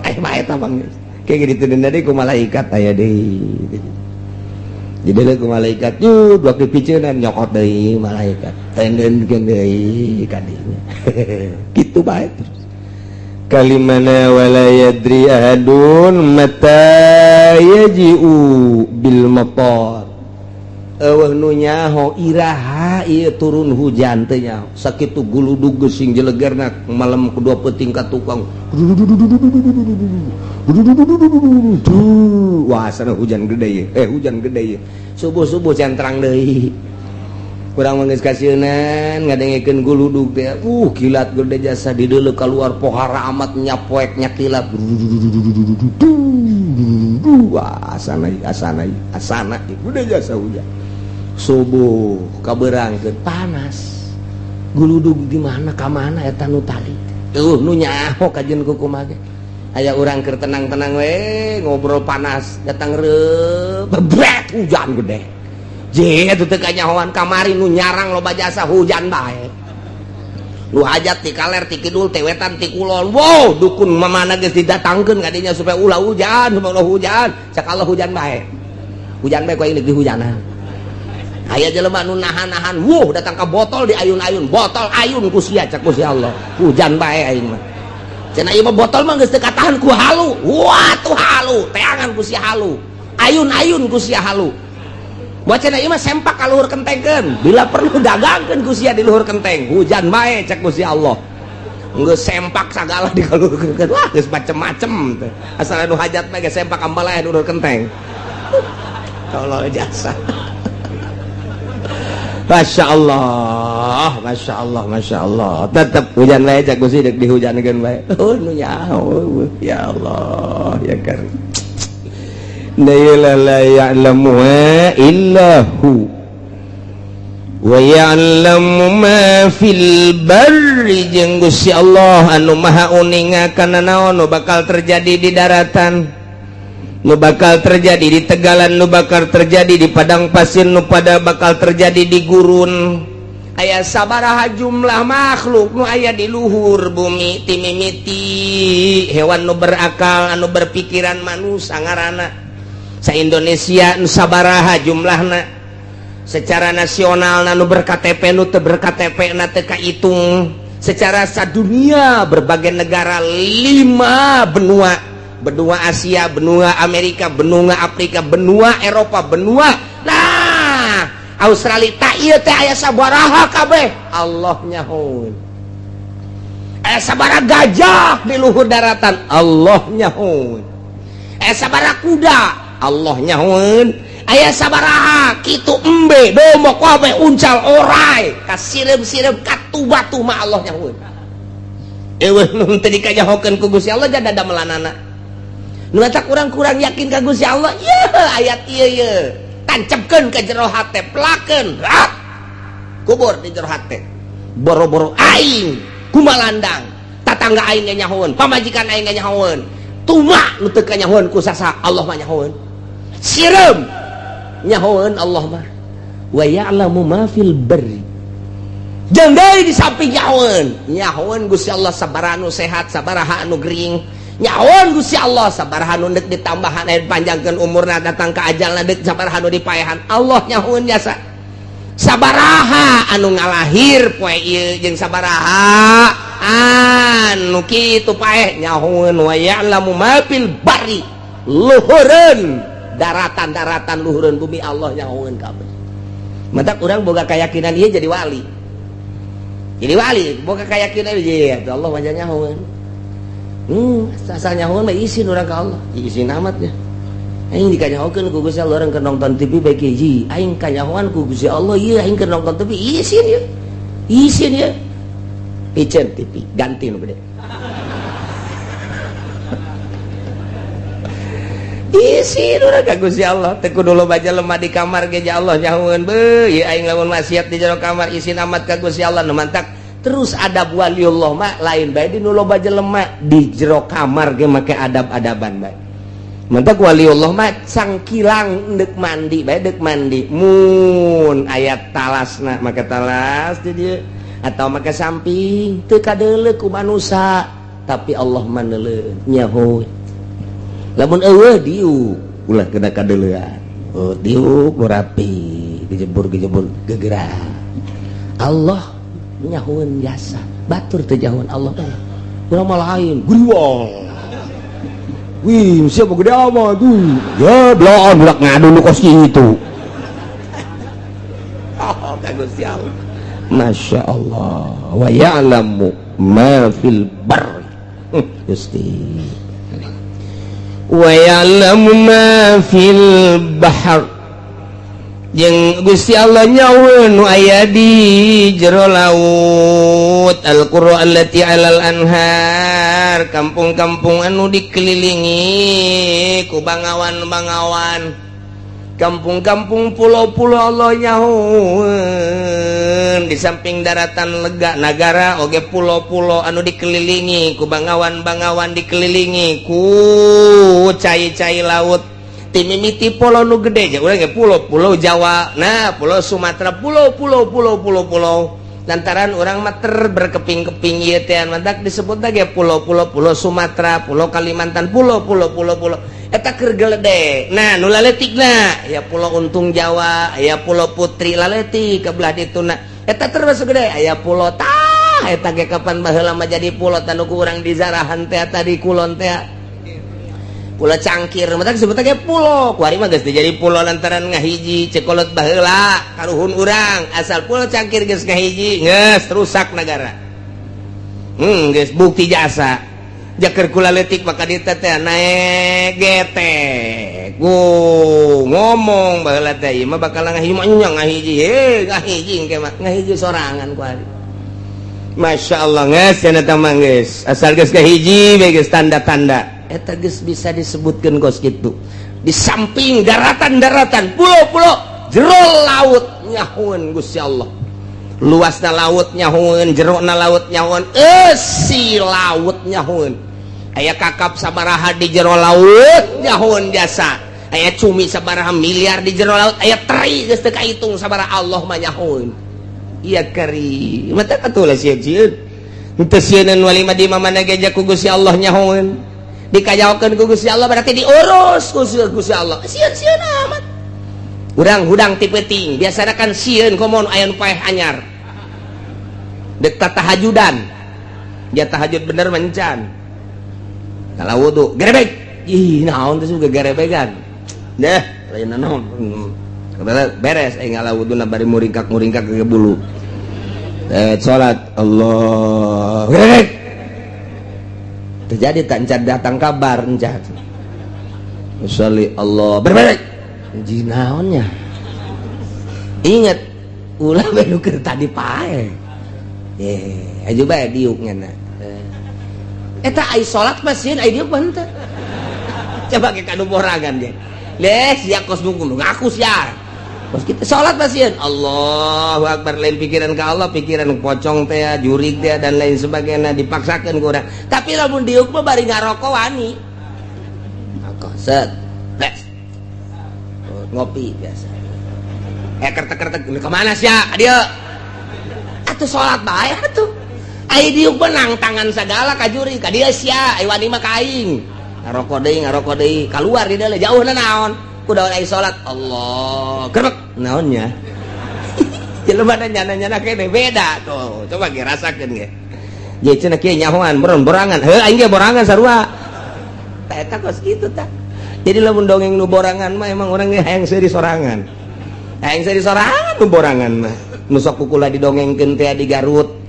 paeh bae eta bang. Kayak gitu deui ku malaikat, aya deui. Jadi ku malaikat yuk dua dipiceunan, nyokot deui malaikat, tendenkeun deui ka dinya, kitu bae terus. Kalimana, wala yadri ahadun mata yaji'u bil matar, euweuh nu nyaho iraha ieu turun hujan teh nyaho. Sakitu guludug geusing jelegerna malam kedua peuting ka tukang, wah sana hujan gede ye, eh hujan gede ye. Subuh-subuh can terang deui, urang mah geus kasieunan ngadengekeun guludug teh. Kilat gede jasa dideuleu keluar pohara amat nyapoek nyakilap. Wah, asana asana asana gede jasa hujan. Subuh kaberangkeun panas. Guludug di mana ka mana eta nu tadi? Tuh nu nyaho kajian kumaha ge. Aya urang keur tenang-tenang we ngobrol, panas datang reup bebret hujan gede. Je eta teu kanyahoan kamari nu nyarang loba jasa hujan bae. Nu hajat ti kaler, ti kidul, ti wetan, ti kulon. Wow, dukun mamana geus didatangkeun kadinya supaya ulah hujan, supaya ulah hujan. Cak Allah hujan bae. Hujan bae ku aing dihujanan. Aya jelema nu nahan-nahan, wuh datang ke botol di ayun-ayun, botol ayun ku sia, cak ku si Allah. Hujan bae aing mah. Cenah ieu mah botol mah geus teu katahan ku halu. Wah tuh halu, teangan ku si halu. Ayun-ayun ku sia halu. Buat cenah ieu mah sempak ka luhur kentengkeun. Bila perlu dagangkeun ku sia di luhur kenteng. Hujan bae cak ku si Allah. Geus sempak sagala di luhur kenteng. Wah geus macem-macem teh. Asal anu hajat mah geus sempak ambalaya di luhur kenteng. Tolol jasa. Masya Allah, Masya Allah, Masya Allah. Tetap hujan bae cak Gusti, dek dihujankeun bae. Oh nu nyaho, ya Allah, ya Karim. La la ya'lamuha illa hu. Wa ya'lamu ma fil barri, jeung Gusti Allah anu maha uninga kana naon nu bakal terjadi di daratan. Nu bakal terjadi di Tegalan, nu bakal terjadi di padang pasir, nu pada bakal terjadi di gurun. Aya sabaraha jumlah makhluk nu aya di luhur bumi, timimiti hewan nu berakal, anu berpikiran, manusia ngaranna. Sa Indonesia nu sabaraha jumlahna, secara nasional nu ber-KTP, nu teu ber-KTP na teu kahitung, secara sadunia berbagai negara, lima benua, benua Asia, benua Amerika, benua Afrika, benua Eropa, benua nah Australia, tak ieu teh aya sabaraha kabeh Allah nyahoeun. Aya sabaraha gajah di luhur daratan, Allah nyahoeun. Aya sabaraha kuda, Allah nyahoeun. Aya sabaraha kitu embe, domba, kabeh, uncal, orai, ka sireum-sireum, katu batu mah Allah nyahoeun. Eueuh nu teu dikanyahokeun ku Gusti Allah jada damelanana. Nu eta kurang-kurang yakin ka Gusti Allah. Ieu ayat ieu ye tancapkeun ke jero hate, pelakeun rat kubur di jero hate. Boro-boro aing kumalandang, tatangga aing ge nyahoeun, pamajikan aing ge nyahoeun, tuma nu teu kanyahoeun ku sasa, Allah mah nyahoeun. Sireum nyahoeun Allah mah. Wa ya'lamu ma fil barri, jeung deui di samping nyahoeun, nyahoeun Gusti Allah sabaraha nu sehat, sabaraha anu gering. Nyahoeun Gusti Allah sabaraha nu deuk ditambahan, aya panjangkeun umurna, datang ka ajalna deuk sabaraha nu dipaehan. Allah nyahoeun jasa sabaraha anu ngalahir poe ieu jeung sabaraha anu kitu paeh nyahoeun. Wa ya'lamu ma fil barri, luhureun daratan-daratan, luhureun bumi, Allah nyahoeun kabeh. Matak urang boga keyakinan ieu jadi wali, jadi wali boga keyakinan ieu Allah mah nyahoeun. Asal nyahoeun mah isin urang ka Allah, isin amat ya. Aing dikanyahokeun ku Gusti Allah, urang keur nonton TV bae hiji, aing kanyahoan ku Gusti Allah ieu, aing keur nonton TV isin ya. Isin ya. Piceun TV, ganti nu gede. Isin urang ka Gusti Allah, teu kudu loba jelema di kamar ge Allah nyahoeun beuh, ieu aing lamun maksiat di jero kamar isin amat ka Gusti Allah. Nu mantak terus adab waliullah mah lain bae di nu loba jelema, di jero kamar ge make adab-adaban bae. Mantak waliullah mah cangkilang deuk mandi bae, deuk mandi mun aya talasna make talas di dieu atau make samping, teu kadeuleu ku manusa tapi Allah mah neuleuh nyaho. Lamun eueuh diuk ulah kena kadeuleuan, oh diuk nu rapi, gejebur-gejebur gegerak. Allah nyahoeun jasa batur teu nyahoeun Allah. Urang mah lain guriwang, wih siapa gede amat tuh ya, belaan budak ngadu nu kos kitu. Oh ka Gusti Allah, Masya Allah. Wa ya'lamu ma fil barri, Gusti. Wa ya'lamu ma fil bahr, jeung Gusti Allah nyahoeun nu aya di jero laut. Al-qura allati alal anhar, kampung-kampung anu dikelilingi ku bangawan-bangawan, kampung-kampung, pulau-pulau, Allah nyahoeun. Di samping daratan lega nagara oge pulau-pulau anu dikelilingi ku bangawan-bangawan, dikelilingi ku cai-cai laut. Timimiti pulau nu gede urang ge pulau, pulau Jawa, nah pulau Sumatera, pulau pulau pulau pulau pulau, lantaran urang mah ter berkeping-keping ieu teh mantak disebut lagi pulau-pulau, pulau Sumatera, pulau Kalimantan, pulau pulau pulau pulau eta keur geledek. Nah nu laletikna ya pulau Untung Jawa, ya pulau Putri laletik ke belah dituna, eta termasuk gede. Aya pulau tah eta ge kapan baheula mah jadi pulau tanu ku urang di zarahan teh tadi kulon teh, pulau Cangkir, matak disebut ge pulau. Kuari mah geus jadi pulau lantaran ngahiji. Cekolot baheula karuhun urang, asal pulau Cangkir geus ngahiji geus rusak negara. Geus bukti jasa jaker kula leutik maka dieu teh naek getek. Go ngomong baheula teh ieu mah bakal ngahiji mah nya ngahiji, heh ngahiji engke mah ngahiji sorangan kuari. Masya Allah geus cenah teh mah geus asal geus ngahiji we geus tanda-tanda eta geus bisa disebutkeun kos kitu. Di samping daratan-daratan, pulau-pulau, jero laut nyahoeun Gusti Allah. Luasna laut nyahoeun, jerona laut nyahoeun, eusi laut nyahoeun. Aya kakap sabaraha di jero laut nyahoeun jasa. Aya cumi sabaraha miliar di jero laut, aya teri geus teu kahitung sabaraha Allah mah nyahoeun. Iya kari. Mata atuh lah sieun-sieun. Henteu sieuneun wali mah di mana ge ku Gusti Allah nyahoeun. Dikajaokeun ku Gusti Allah berarti diurus ku Gusti Allah. Sieun-sieun amat. Urang hudang ti peuting, biasana kan sieun komo aya nu paeh anyar. Dek tahajudan. Dia tahajud bener mencan. Kalau wudu gerebek. Ih, naon teh juga gerebegan. Deh, lain naon. Beres aing ngala wuduna bari muringkak-muringkak ke bulu. Salat Allah. Gerebek. Terjadi tak encan datang kabar encan. Sholli Allah. Berbek. Ji naonnya? Ingat ulah bae nu keur tadi pae. Aju bae diuk nya. Eta ai salat mah sieun ai diuk mah henteu. Coba ke kanu borangan ge. Leh sia kos nu ngaku sia. Kos kita salat mah sieun. Allahu akbar lain pikiran ka Allah, pikiran pocong teh, jurig teh dan lain sebagainya dipaksakeun ku urang. Tapi lamun diuk mah bari ngarokok wani. Rokok set. Bes. Ngopi biasa. Kertek-kertek kemana sia? Ka dieu. Atuh salat bae atuh. Ai diuk menang tangan sagala ka juri ka dieu sia, ai wani mah ka aing. Ngarokok deui, kaluar di dieu jauhna naon? Kudu ai salat. Allah. Gerbek naonnya? Jelema nyana-nyana kene beda tuh. Coba ge rasakeun ge. Ye cenah kieu nyahoan borangan. Heuh aing ge borangan sarua. Tah eta kos kitu tah. Jadi lamun dongeng nu borangan mah emang urang ge hayang seuri sorangan. Hayang seuri sorangan nu borangan mah. Nu sok kukula didongengkeun teh di Garut.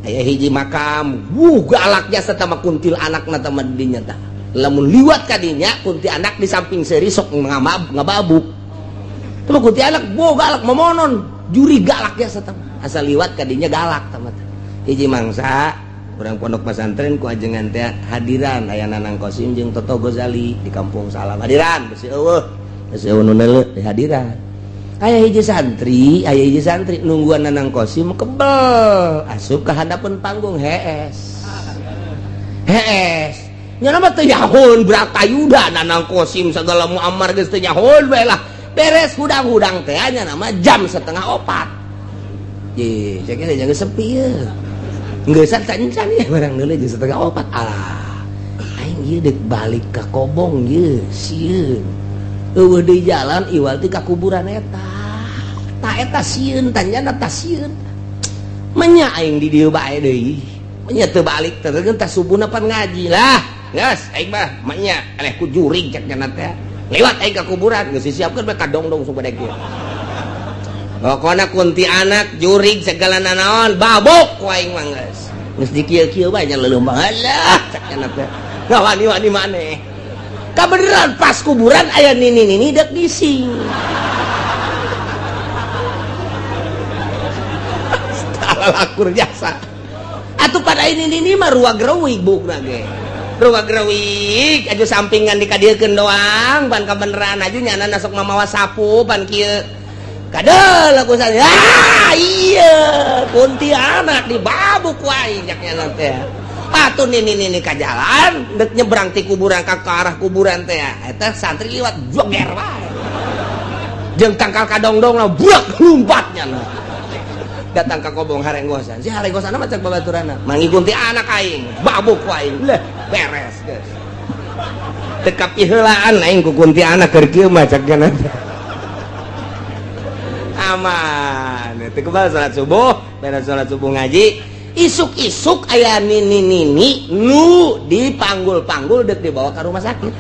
Aya hiji makam, wuh galak jasa tama kuntil anakna tama dinya tah. Lamun liwat ka dinya kunti anak di samping seuri sok ngababuk. Tama kunti anak boh galak momonon, juri galak jasa tama. Asal liwat ka dinya galak tama tah. Hiji mangsa urang pondok pesantren ku ajengan teh hadiran aya Nanang Kosim jeung Toto Gozali di Kampung Salam. Hadiran besi eueuh, besi eueuh nu neuleuh di hadiran. Aya hiji santri nungguan Nanang Kosim kebel asup ka handapeun panggung hees. Hees. Nya mah teu nyahoeun Bratayuda Nanang Kosim sagala Muammar geus teu nyahoeun bae lah. Beres hudang-hudang teh nya nama jam 3:30. Ye, cek ge jangan sepi ye. Geus encan ya barang deuleu jam 3:30. Alah. Aing ieu deuk balik ka Kobong ye, sieun. Eueuh deui jalan iwal ti ka kuburan eta. Ta eta sieun tanyana ta sieun. Menya aing di dieu bae deui. Menya teu balik teh teh subuhna pan ngaji lah. Geus aing mah menya eleh ku jurig cek nya teh. Lewat aing ka kuburan geus disiapkeun bae kadongdong supaya kieu. Pokona kunti anak jurig segala nanaon babok ku aing mah geus. Geus dikieu-kieu bae nya leuleum alah cek nya teh. Ngawani-wani maneh. Kabeneran pas kuburan aya nini-nini dek gising. Lakur jasa. Atuh pada ini nini mah ruag reuwig bukna ge. Ruag reuwig aju sampingan dikadiekeun doang ban kabeneran aju nyana sok mamawa sapu pan kieu. Kadeul aku saya. Ah iya kuntianak dibabuk ku aing cak nyana teh. Atuh nini-nini ka jalan dek nyebrang ti kuburan ka arah kuburan teh. Eta santri liwat joger wae. Jeung tangkal kadongdong lah buak lumpatnya nah. Datang ka Kobong harenggosan. Si harenggosan mah cek babaturana. Mangikuti anak aing, babuk ku aing. Leh, beres geus. Teu kapiheulaan aing ku kunti anak keur kieu mah cek nya. Aman. Teu kebal salat subuh, beres salat subuh ngaji. Isuk-isuk aya nini-nini nu dipanggul-panggul dek dibawa ke rumah sakit.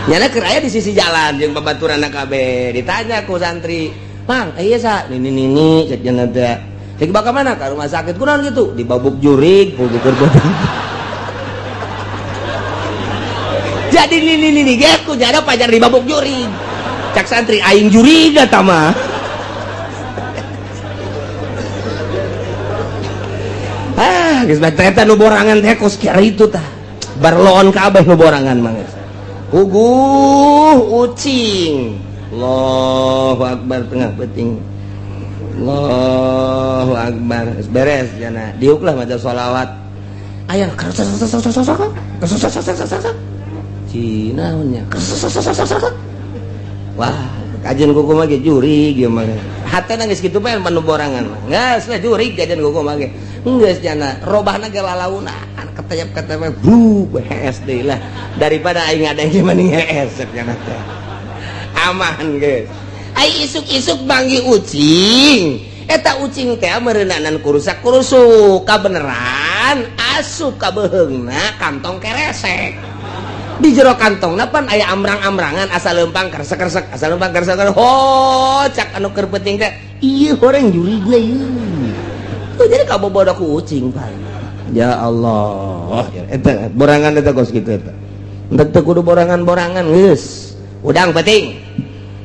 Nyana keur aya di sisi jalan jeung babaturanna kabeh. Ditanya ku santri, "Mang, iya sa nini-nini cek nya teh. Cek dibawa ka mana? Ka rumah sakit. Kunaon kitu? Dibabuk jurig, bukur beuteung." Jadi nini-nini ge ku jada pajar dibabuk jurig. Cak santri aing jurig eta mah. Ah, geus bae eta nu borangan teh kos kieu itu tah. Barloon kabeh nu borangan mah geus. Puguh ucing. Allahu akbar tengah peuting. Allahu akbar. Geus beres jana. Diuk lah maca sholawat. Aya Cina nya. Wah, kajian kuku mah ge jurig ieu mah. Hatena geus kitu bae manu borangan mah. Geus lah jurig kajian kuku mah ge. Geus jana robahna ge lalauna ketayap-ketayap bu hees deui lah. Daripada aing ngadeng mending hees cek jana teh. Aman geus. Ai isuk-isuk manggih ucing. Eta ucing teh meureunanan kurusak kurusuk kabeneran asup ka beuheungna kantong keresek. Di jero kantongna pan aya amrang-amrangan asal lempang kresek-kresek asal lempang kresek ho cak anu keur penting teh ieu horeng jurigna ieu. Tuh jadi kabobodo ku ucing pan. Ya Allah, eta borangan eta kos kitu eta. Teu kudu borangan-borangan geus. Udang penting.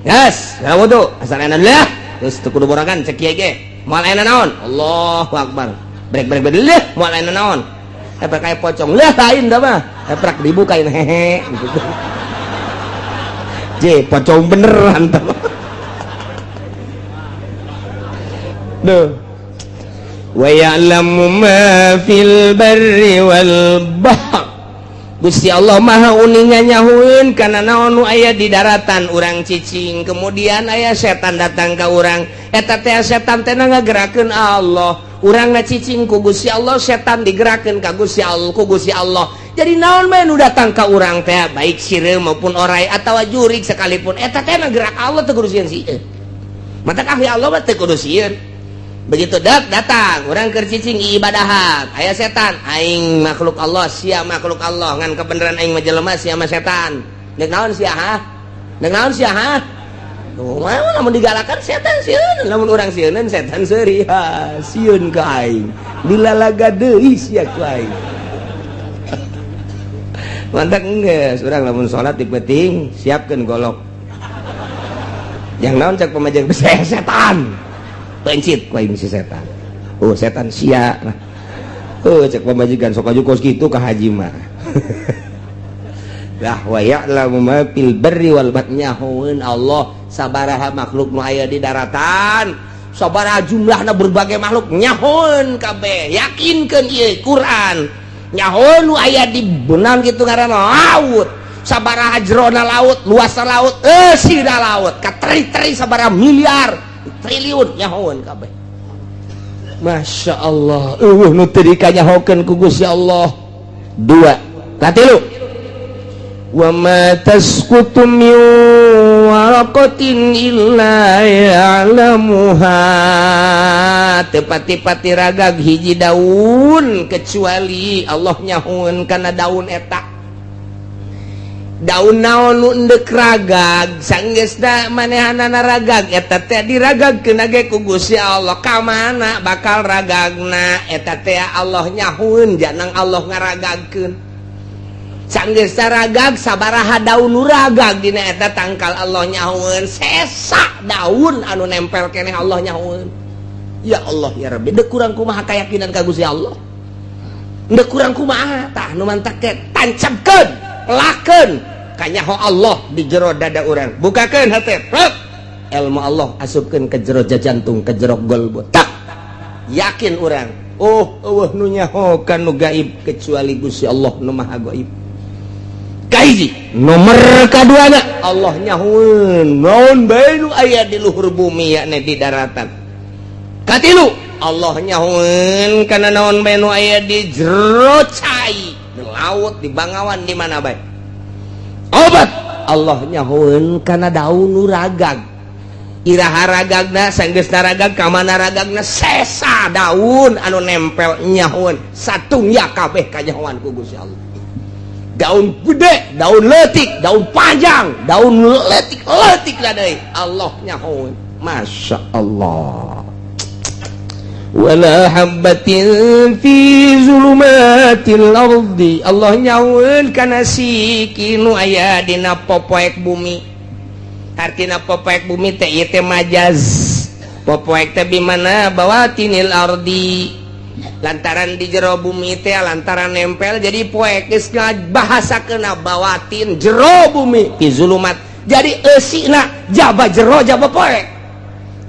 Geus, ya wudu asal enak lah. Geus teu kudu borangan cek kieu ge. Moal aya naon? Allahu akbar. Brek brek brek leuh moal aya naon? Epek kayak pocong lah lain dah mah. Epek dibukain hehe gitu. J pocong beneran tah. Duh. Wa ya'lamu ma fil barri wal bahr. Gusti Allah Maha uninga nyahueun kana naon nu aya di daratan urang cicing, kemudian aya setan datang ka urang. Eta teh setan teh ngagerakeun Allah. Urang ngacicing ku Gusti Allah, setan digerakkeun ka Gusti Allah, ku Gusti Allah. Jadi naon bae nu datang ka urang teh, baik sireum maupun orai atawa jurig sekalipun, eta teh gerak Allah teu kudu sieun sieun. Matak ahli Allah mah teu kudu sieun. Begitu dak datang urang keur cicing ibadahan, aya setan, aing makhluk Allah, sia makhluk Allah, ngan kebenaran aing mah jelema sia mah setan. Deuk naon sia ha? Deuk naon sia ha? Tuh, lamun digalakan setan sieun, lamun urang sieuneun setan seuri, ha, sieun ka aing. Dilalaga deui sia ku aing. Mantak geus urang lamun salat di peuting siapkeun golok. Yang naon cek pamajeng setan. Pencit ku aing si setan. Oh, setan sia. Oh, cek pamajikan sok aju kos kitu ka haji mah. Lah wa ya'lamu ma fil barri wal bahri nyahoeun Allah sabaraha makhluk nu aya di daratan, sabaraha jumlahna berbagai makhluk nyahoeun kabeh. Yakinkeun ieu Quran. Nyahoeun nu aya di benang kitu ngaranna laut. Sabaraha jerona laut, luasna laut, eusina laut, kateri-teri sabaraha miliar, triliun nyahoeun kabeh. Masya Allah, eueuh nu teu dikanyahokeun ku Gusti Allah. Dua, katilu. Wa ma tasqutu min waraqatin illa ya'lamuha. Teu pati-pati ragag hiji daun kecuali Allah nyahoeun kana daun eta. Daun naon nu endek ragag sanggeusna manehanana ragag eta teh diragagkeun ge ku Gusti Allah. Ka mana bakal ragagna eta teh Allah nyahoeun janang Allah ngaragagkeun. Sanggeus ragag sabaraha daun nu ragag dina eta tangkal Allah nyahoeun, sesa daun anu nempel keneh Allah nyahoeun. Ya Allah ya Rabbi, deuk kurang kumaha kayakinan ka Gusti Allah. Deuk kurang kumaha tah nu mantak teh tancapkeun, pelakeun kanyaho Allah di jero dada urang. Bukakeun hate, prep. Ilmu Allah asupkeun ke jero jantung, ke jero golbu. Tak yakin urang. Oh, eueuh nu nyaho ka nu gaib kecuali Gusti Allah nu Maha Gaib. Kahiji nomor kaduana Allah nyahoeun naon bae nu aya di luhur bumi yakni di daratan. Katilu Allah nyahoeun kana naon bae nu aya di jero cai, di laut, di bangawan, di mana bae. Obat Allah nyahoeun kana daun nu ragag. Iraha ragagna sanggeusna ragag ka mana ragagna sesa daun anu nempel nyahoeun satungya kabeh kanyahoan ku Gusti Allah. Daun gede, daun leutik, daun panjang, daun leutik-leutik lah deui. Allah nyahoeun. Masya Allah. Wala habbatin fi zulumatil ardi. Allah nyahoeun kana siki nu aya dina popoek bumi. Artina popoek bumi teh ieu teh majaz. Popoek teh bimana bawatinil ardi. Lantaran di jero bumi teh lantaran nempel jadi poek geus bahasakeun bawatin jero bumi fi zulumat. Jadi eusina jaba jero jaba poek.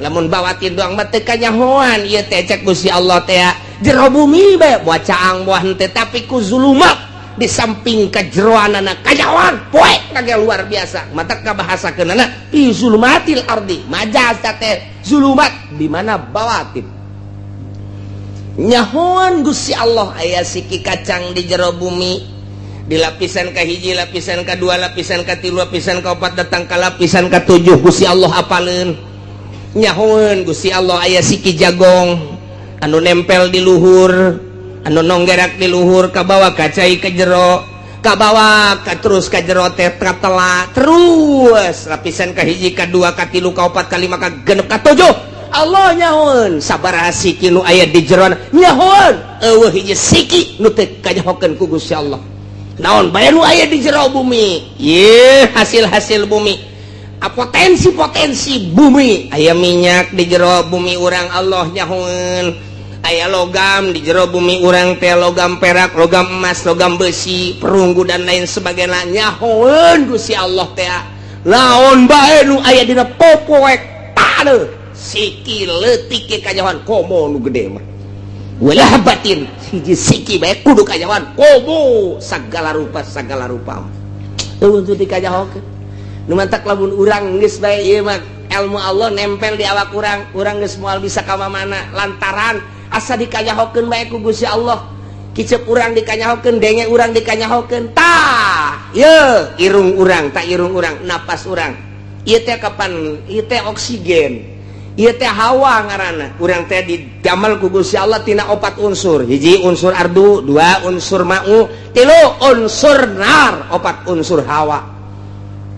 Lamun bawatin doang mah teu kanyahoan ieu teh cek Gusti Allah teh. Jero bumi bae, buah caang, buah henteu, tapi ku zulumat di samping kajeroanana kajawan poek kage luar biasa. Mata kabahasakeunana fi zulumatil ardi, majaz teh zulumat di mana bawatin. Nyahoan Gusti Allah aya siki kacang di jero bumi, di lapisan kahiji, lapisan kedua, lapisan katilu, lapisan keempat, datang ke lapisan ketujuh, Gusti Allah apaleun. Nyahoan Gusti Allah aya siki jagong anu nempel di luhur, anu nonggerak di luhur, kabawa kacai ke jero, kabawa ka terus ka jero teh katela terus lapisan kahiji, kadua, katilu, kaopat, kalima, kagenep, katujuh. Allah nyahoan sabaraha siki nu aya di jero. Nyahoan euweuh hiji siki nu teu kanyahokeun ku Gusti Allah. Naon bae nu aya di jero bumi ye, hasil-hasil bumi, potensi-potensi bumi, aya minyak di jero bumi urang, Allah nyahoan aya logam di jero bumi urang teh, logam perak, logam emas, logam besi, perunggu, dan lain sebagainya. Nyahoan Gusti Allah teh naon bae nu aya dina popoek taneuh, siki leutik ge kanyahoan, komo nu gede mah. Wala habbatin, hiji siki bae kudu kanyahoan, komo sagala rupa, sagala rupa euweuh teu dikanyahokeun. Nu mantak lamun urang geus bae ieu mah ilmu Allah nempel di awak urang, urang geus moal bisa ka mana lantaran asa dikanyahokeun bae ku Gusti Allah. Kicep urang dikanyahokeun, denge urang dikanyahokeun, tah ye irung urang, tak irung urang, napas urang ieu teh kapan, ieu teh oksigen, ieu teh hawa ngaranna. Urang teh didamel ku Gusti Allah tina opat unsur: hiji unsur ardu, dua unsur ma'u, tilu unsur nar, opat unsur hawa.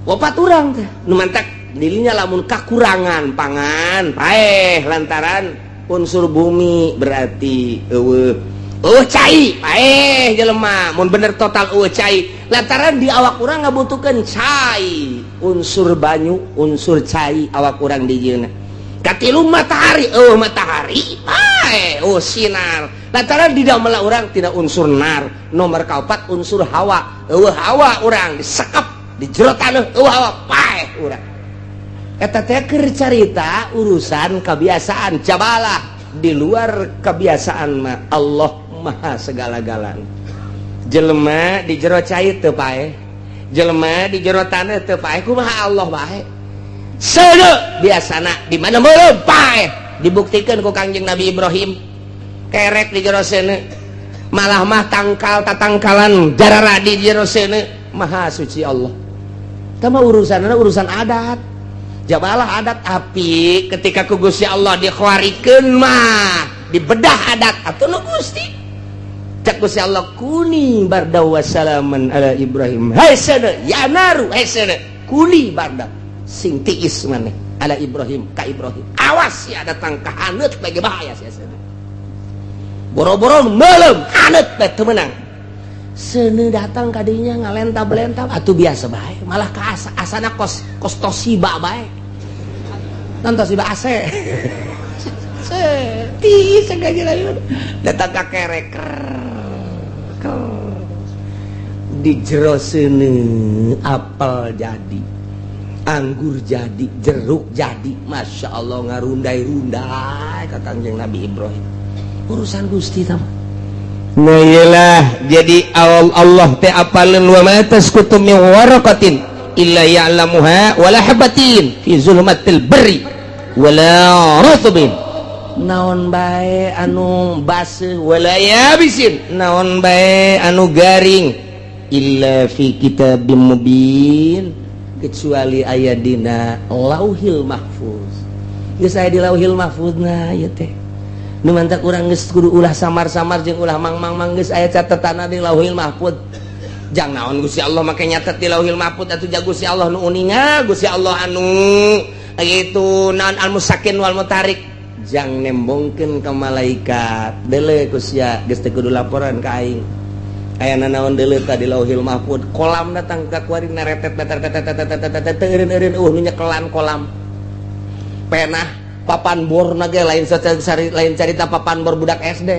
Opat urang teh. Nu mantak dirinya lamun kakurangan pangan paeh lantaran unsur bumi, berarti euweuh euweuh cai, paeh jelema mun bener total euweuh cai lantaran di awak urang ngabutuhkeun cai, unsur banyu, unsur cai awak urang di jieuna. Katilu matahari, euweuh matahari paeh, oh sinar, lantaran di dalam urang tidak unsur nar. Nomor kaopat unsur hawa, euweuh hawa urang disekep di jero taneuh, euweuh hawa paeh urang. Eta teh keur carita urusan kebiasaan. Jabalah di luar kebiasaan mah Allah maha segala-galana. Jelema di jero cai teu paeh, jelema di jero taneuh teu paeh, kumaha Allah bae seuneu biasana di mana meureum paeh. Dibuktikan ku Kangjeng Nabi Ibrahim, kerek di jero seuneu, malah mah tangkal tatangkalan jarara di jero seuneu. Maha suci Allah. Tama urusan urusan adat, jabalah adat api ketika ku Gusti Allah dikhawarikeun mah dibedah adat atuh nu Gusti. Cak Gusti Allah, kuni barda wassalaman ala Ibrahim. Hai seuneu ya naru, hai seuneu, kuni barda, sing tiis maneh, ala Ibrahim, ka Ibrahim. Awas ya datang ka haneut bagi bahaya sia seuneu. Boro-boro meuleum, haneut bae teu meunang. Seuneu datang kadinya ngalentab-lentab atuh biasa bae, malah ka asa, asana kos kos Toshiba bae. Non Toshiba AC. Tiis sengaja datang ka kerek di jero seuneu, apel jadi, anggur jadi, jeruk jadi, masya Allah, ngarundai-rundai ka Kangjeng Nabi Ibrahim. Urusan Gusti tama. Nah iyalah, jadi Allah teh apaleun wa ma tasqutu min waraqatin illa ya'lamuha wala habatin fi zulmatil barri wala ratbin, naon bae anu baseuh, wala yabisin, naon bae anu garing, illa fi kitabim mubin, kecuali aya dina Lauhil Mahfuz. Geus aya di Lauhil Mahfuz. Nah ieu teh nu mantak urang geus kudu ulah samar-samar jeung ulah mang-mang-mang, geus aya catetanna di Lauhil Mahfuz. Jang naon Gusti Allah make nyatet di Lauhil Mahfuz atuh? Ja Gusti Allah nu uninga, Gusti Allah anu itu naon, al musakin wal mutarik, jang nembongkeun ka malaikat, deuleu ku sia, geus teu kudu laporan ka aing, aya nanaon, deuleu ka di Lauhil Mahfuz. Kolam datang ka kuari naretet tetet teu eureun-eureun, nu nyekelan kolam penah papan bor ge lain lain carita papan bor budak SD.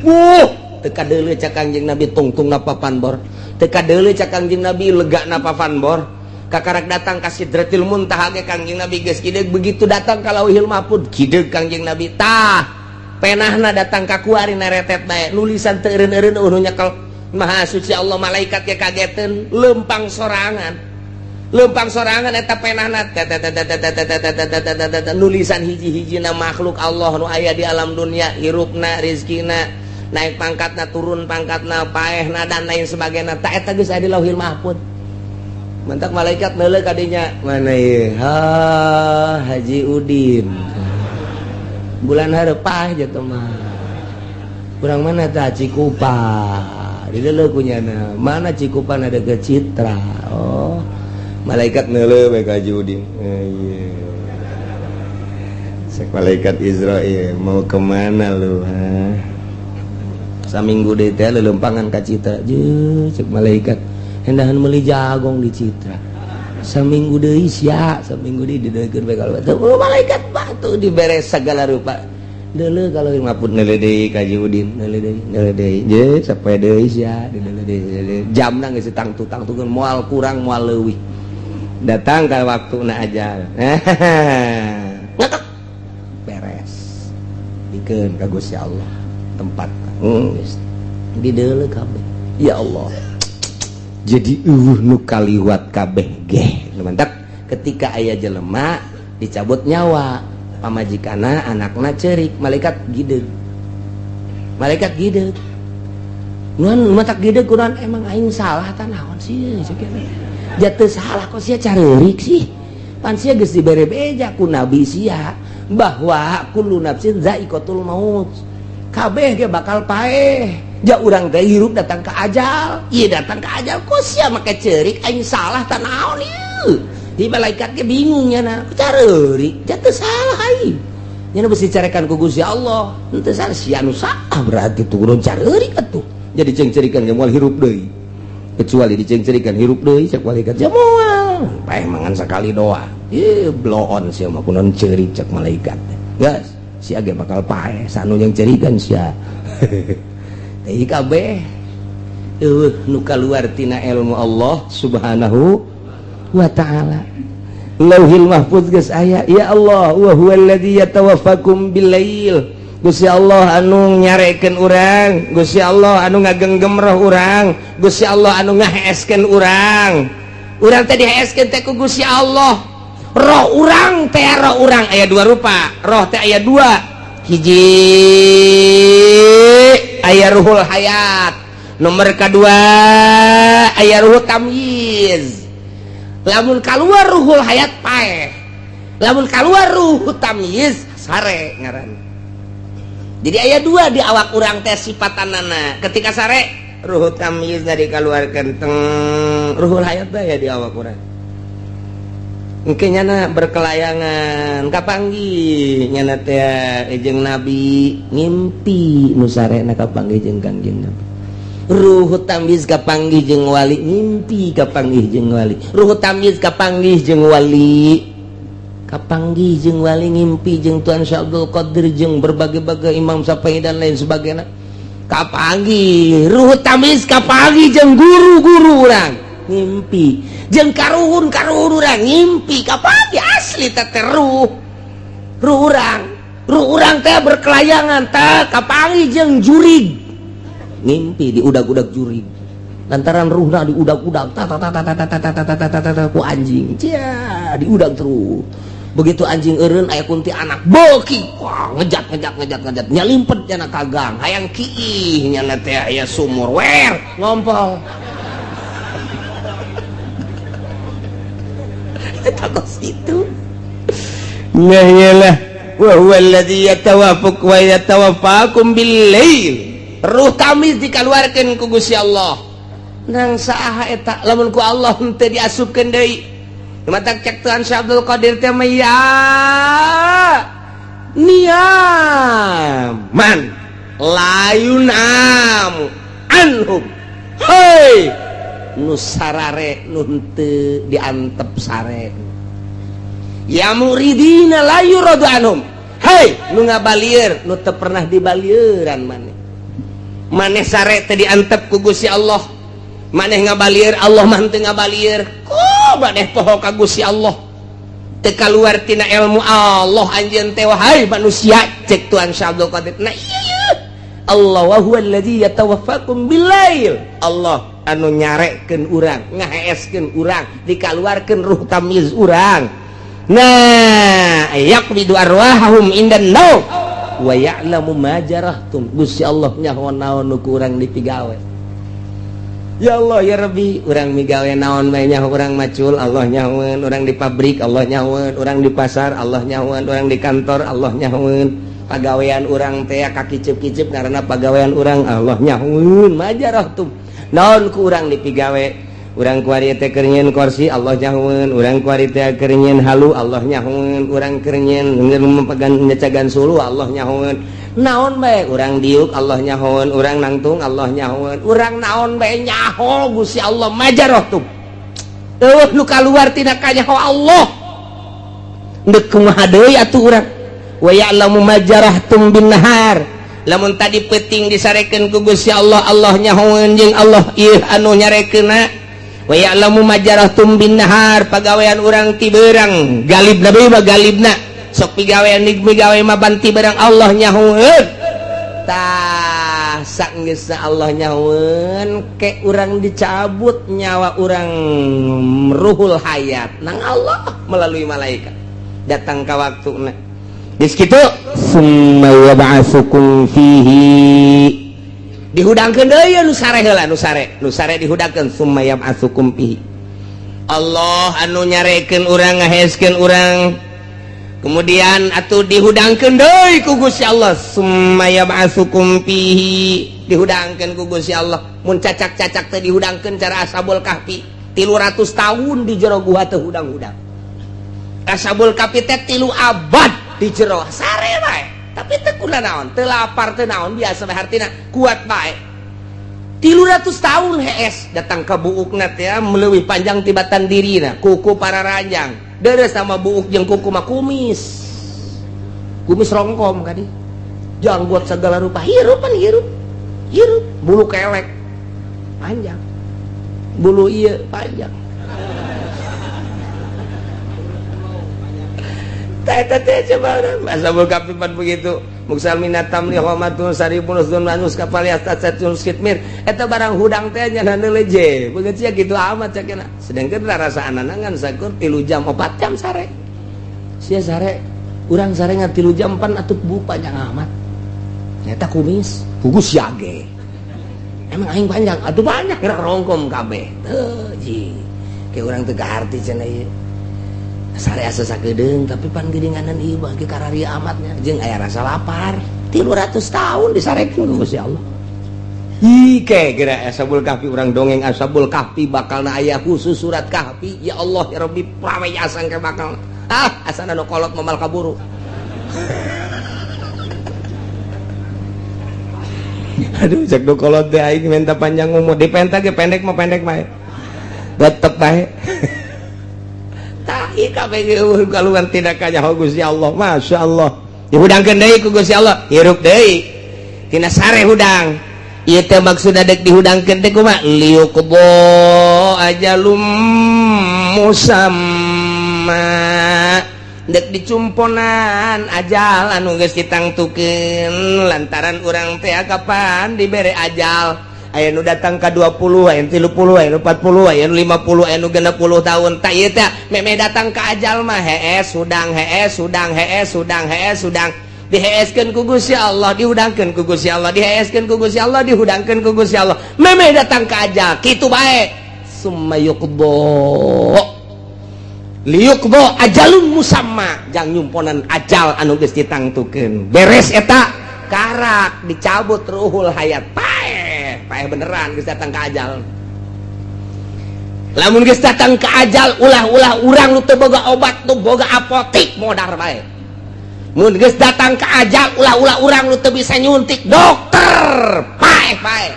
Wuh, teu kadeuleu cak Kangjeng Nabi tungtungna papan bor, teu kadeuleu cak Kangjeng Nabi legana papan bor. Kakarak datang ka Sidratil Muntaha ge Kangjeng Nabi geus kideug. Begitu datang ka Lauhil Mahfuz, kideug Kangjeng Nabi. Tah. Penahna datang ka kuari naretet bae, nulisan teu eureun-eureun eueuh nyekel. Maha suci Allah, malaikat ge kageteun, lempang sorangan. Lempang sorangan eta penahna nulisan hiji-hijina makhluk Allah nu aya di alam dunia, hirupna, rizkina, naik pangkatna, turun pangkatna, paehna dan lain sebagainya. Tak eta geus aya di Lauhil Mahfud. Mantak malaikat neuleuh kadinya, mana ieu? Ha, Haji Udin. Bulan hareup jatuh mah. Kurang mana tah Cikupa. Dideuleuh kunyana. Mana Cikupa ada ke Citra. Oh. Malaikat neuleuh bae ka Haji Udin. Ieu. Cek malaikat Izrail, mau kemana lu? Ha? Saminggu deui teh lelempangan ka Citra. Jeung cek malaikat, hendahan meuli jagong di Citra. Saminggu deui sia, saminggu deui dideuleukeun bae kalau oh, malaikat batu dibere segala rupa. Deuleuh kalau maput neuleuh deui ka Haji Udin, neuleuh deui, neuleuh deui. Je sapoe deui sia, dideuleuh deui. Jamna geus tangtu-tangtukeun moal kurang moal leuwih. Datang ka waktuna ajal. Ngetek. Beres. Dikeun ka Gusti Allah tempat. Geus. Dideuleuh kabeh. Ya Allah. Jadi eueuh nu kaliwat kabeh geh. Mantap ketika aya jelema dicabut nyawa, pamajikana anakna cerik, malaikat gideg. Malaikat gideg. Nuan matak gideg kunaon emang aing salah tah naon sih jatuh salah kok sia careurik sih. Pan sia geus dibere beja ku nabi sia bahwa kullu nafsin zaiqatul maut. Kabeh ge bakal paeh. Ja urang teh hirup datang ke ajal. Ieu datang ke ajal kok sia make ceurik aing salah tah naon ieu. Di malaikat ge bingung nya careurik jatuh salah aing. Nya besi carekan ku Gusti Allah. Henteu salah sia nu salah berarti turun careurik atuh. Jadi cengcerikan ge moal hirup deui. Kecuali dicengcerikan hirup deui cek malaikat sia moal. Paeh mangan sakali doa. Ieu bloon sia mah kunaon ceurik cek malaikat. Geus sia ge bakal paeh sanu yang cerikan sia. Teh kabeh eueuh nu kaluar tina ilmu Allah Subhanahu wa ta'ala. Lauhil Mahfuz geus aya, ya Allah wa huwallazi yatawaffakum billail. Gusti Allah anu nyarekeun urang, Gusti Allah anu ngagenggem roh urang, Gusti Allah anu ngaheeskeun urang. Urang teh diheeskeun teh ku Gusti Allah. Roh urang teh roh urang aya dua rupa. Roh teh aya dua. Hiji aya ruhul hayat, nomor kedua aya ruhul tamyiz. Lamun keluar ruhul hayat paeh, lamun keluar ruh tamyiz sare ngaran. Jadi aya dua di awak urang teh sifatanana. Ketika sare ruh tamyiz dari keluarkan teng ruhul hayat bae di awak urang. Engke nyana berkelayangan kapanggih nyana teh jeung nabi ngimpi nu sarena kapanggih jeung Kangjeng Nabi. Ruh tamyiz kapanggih jeung wali ngimpi kapanggih jeung wali. Ruh tamyiz kapanggih jeung wali. Kapanggih jeung wali ngimpi jeung Tuan Syekh Abdul Qadir jeung berbagai-bagai Imam Syafi'i dan lain sebagainya. Kapanggih ruh tamyiz kapanggih jeung guru-guru urang ngimpi jeung karuhun-karuhun urang ngimpi kapanggih asli teh ruh ruh urang teh berkelayangan teh kapanggih jeung jurig ngimpi di udag-udag jurig lantaran ruhna di udag-udag ta ta ta ta ta ta ta ta ta ta ta ku anjing cia diudag terus. Begitu anjing eureun aya kunti anak beuki wah ngejat ngejat ngejat ngejat nyalimpet nyana kagang hayang kiih nyana teh aya sumur wer ngompol. Eta kos itu. Nah iyalah wa huwa alladzi yatawaffaq wa yatawaffakum bil-lail. Ruh tamyiz dikaluarkeun ku Gusti Allah. Nang saha eta lamun ku Allah henteu diasupkeun deui. Matak cek Tuhan Syekh Abdul Qadir teh mah ya niaman layunam anhum. Hei nu sarare nu henteu diantep sare. Ya muridina la yuradu anhum. Hei nu ngabalieur nu teu pernah dibalieuran maneh. Maneh sare teh diantep ku Gusti Allah. Maneh ngabalieur Allah mah henteu ngabalieur. Ku maneh poho ka Gusti Allah. Teu kaluar tina ilmu Allah anjeun teh wahai manusia cek Tuhan Syekh Abdul Qadir. Nah iya Allah wa huwa allazi yatawaffakum billail. Allah anu nyarekeun urang, ngaheeskeun urang, dikaluarkeun ruh tamyiz urang. Nah, yaqbidu arwahahum indan naum wa ya'lamu ma jarahtum. Gusti Allah nyaho naon nu ku urang dipigawe. Ya Allah ya Rabbi, urang migawe naon bae nyaho, urang macul Allah nyahoeun, urang di pabrik Allah nyahoeun, urang di pasar Allah nyahoeun, urang di kantor Allah nyahoeun. Pagawean urang teh kakiceup-kiceup karena pagawean urang Allah nyahoeun ma jarahtum. Naon ku urang dipigawe? Urang kuari teh keur nyieun kursi Allah nyahoeun, urang kuari teh keur nyieun halu Allah nyahoeun, urang keur nyieun memegan nyecagan sulu Allah nyahoeun. Naon bae urang diuk Allah nyahoeun, urang nangtung Allah nyahoeun, urang naon bae nyaho Gusti Allah majarahtum. Eueuh nu kaluar tina kanyaho Allah. Deuk kumaha deui atuh urang? Wa ya'lamu ma jarahtum bin nahar. Lamun tadi peuting disarekeun ku Gusti Allah, Allah nyahoeun jeung Allah ieu anu nyarekeunna. Wa ya'lamu ma jarahtum bin nahar, pagawean urang ti beurang galibna bae mah galibna sok pigawean migawe mah banti beurang Allah nyahoeun. Tah saenggeusna Allah nyahoeun ke urang dicabut nyawa urang ruhul hayat nang Allah melalui malaikat datang ka waktuna. Geus kitu summa yab'atsukum fihi dihudangkeun deui nu sare heula nu sare dihudangkeun summa yab'atsukum fihi. Allah anu nyarekeun urang ngaheeskeun urang kemudian atuh dihudangkeun deui ku Gusti Allah summa yab'atsukum fihi dihudangkeun ku Gusti Allah. Mun cacak-cacak teh dihudangkeun cara Ashabul Kahfi 300 tahun di jero gua teh hudang-hudang. Ashabul Kahfi teh 3 abad di jero sare bae tapi teu kuna naon, teu lapar teu naon, biasa bae hartina kuat bae. 300 tahun hees datang ka buukna teh meleuwih panjang tibatan dirina, kuku para ranjang deres sama buuk jeung kuku mah kumis kumis rongkom kadi janggot segala rupa hirup pan hirup hirup bulu kelek panjang bulu ieu panjang. Ashabul Kahfi pan begitu muksal minatam li homatun saribun usdun manus kapal yastatun kitmir eta barang hudang teh nya leje begitu sia kitu amat cakena sedangkan rasa anangan sakur 3 jam 4 jam sare sia sare urang sare ngan 3 jam pan atuh bu panjang amat nyata kumis hugus yage emang aing panjang atuh banyak gerak rongkom kabeh teu ji ke urang teu kaharti cenah ieu sare asa sakedeung tapi pan geuninganan ieu bagi kararia amatnya jeung aya rasa lapar 300 tahun disarekeun ku Gusti Allah. Ih ke geura Ashabul Kahfi urang dongeng Ashabul Kahfi bakalna aya khusus surat Kahfi ya Allah ya Rabbi prawe asang ke bakal ah asana nu kolot momal kaburu. Aduh cek nu kolot teh aing minta panjang umur dipenta ge pendek mah pendek bae tetep bae. Kaluar tidak kanyaho Gusti Allah Masya Allah dihudangkeun deui ku Gusti Allah hirup deui tina sare hudang ieu teh maksudna dek dihudangkeun teh kumaha liyuqdo ajalum musamma dek dicumponan ajal anu geus ditangtukeun lantaran urang teh kapan dibere ajal. Aya nu datang ka 20, aya nu 30, aya nu 40, aya nu 50, aya nu 60 tahun. Tak ieu teh meme datang ka ajal mah hees hudang hees hudang hees hudang hees hudang diheeskeun ku Gusti Allah, dihudangkeun ku Gusti Allah, diheeskeun ku Gusti Allah, dihudangkeun ku Gusti Allah. Meme datang ka ajal kitu bae. Summa yuqdo liyuqdo ajalun musamma jang nyumponan ajal anu geus ditangtukeun. Beres eta karak dicabut ruhul hayat. Paeh beneran geus datang ka ajal. Lamun geus datang ka ajal ulah-ulah urang nu teu boga obat nu boga apotik modar bae. Mun geus datang ka ajal ulah-ulah urang nu teu bisa nyuntik dokter paeh bae.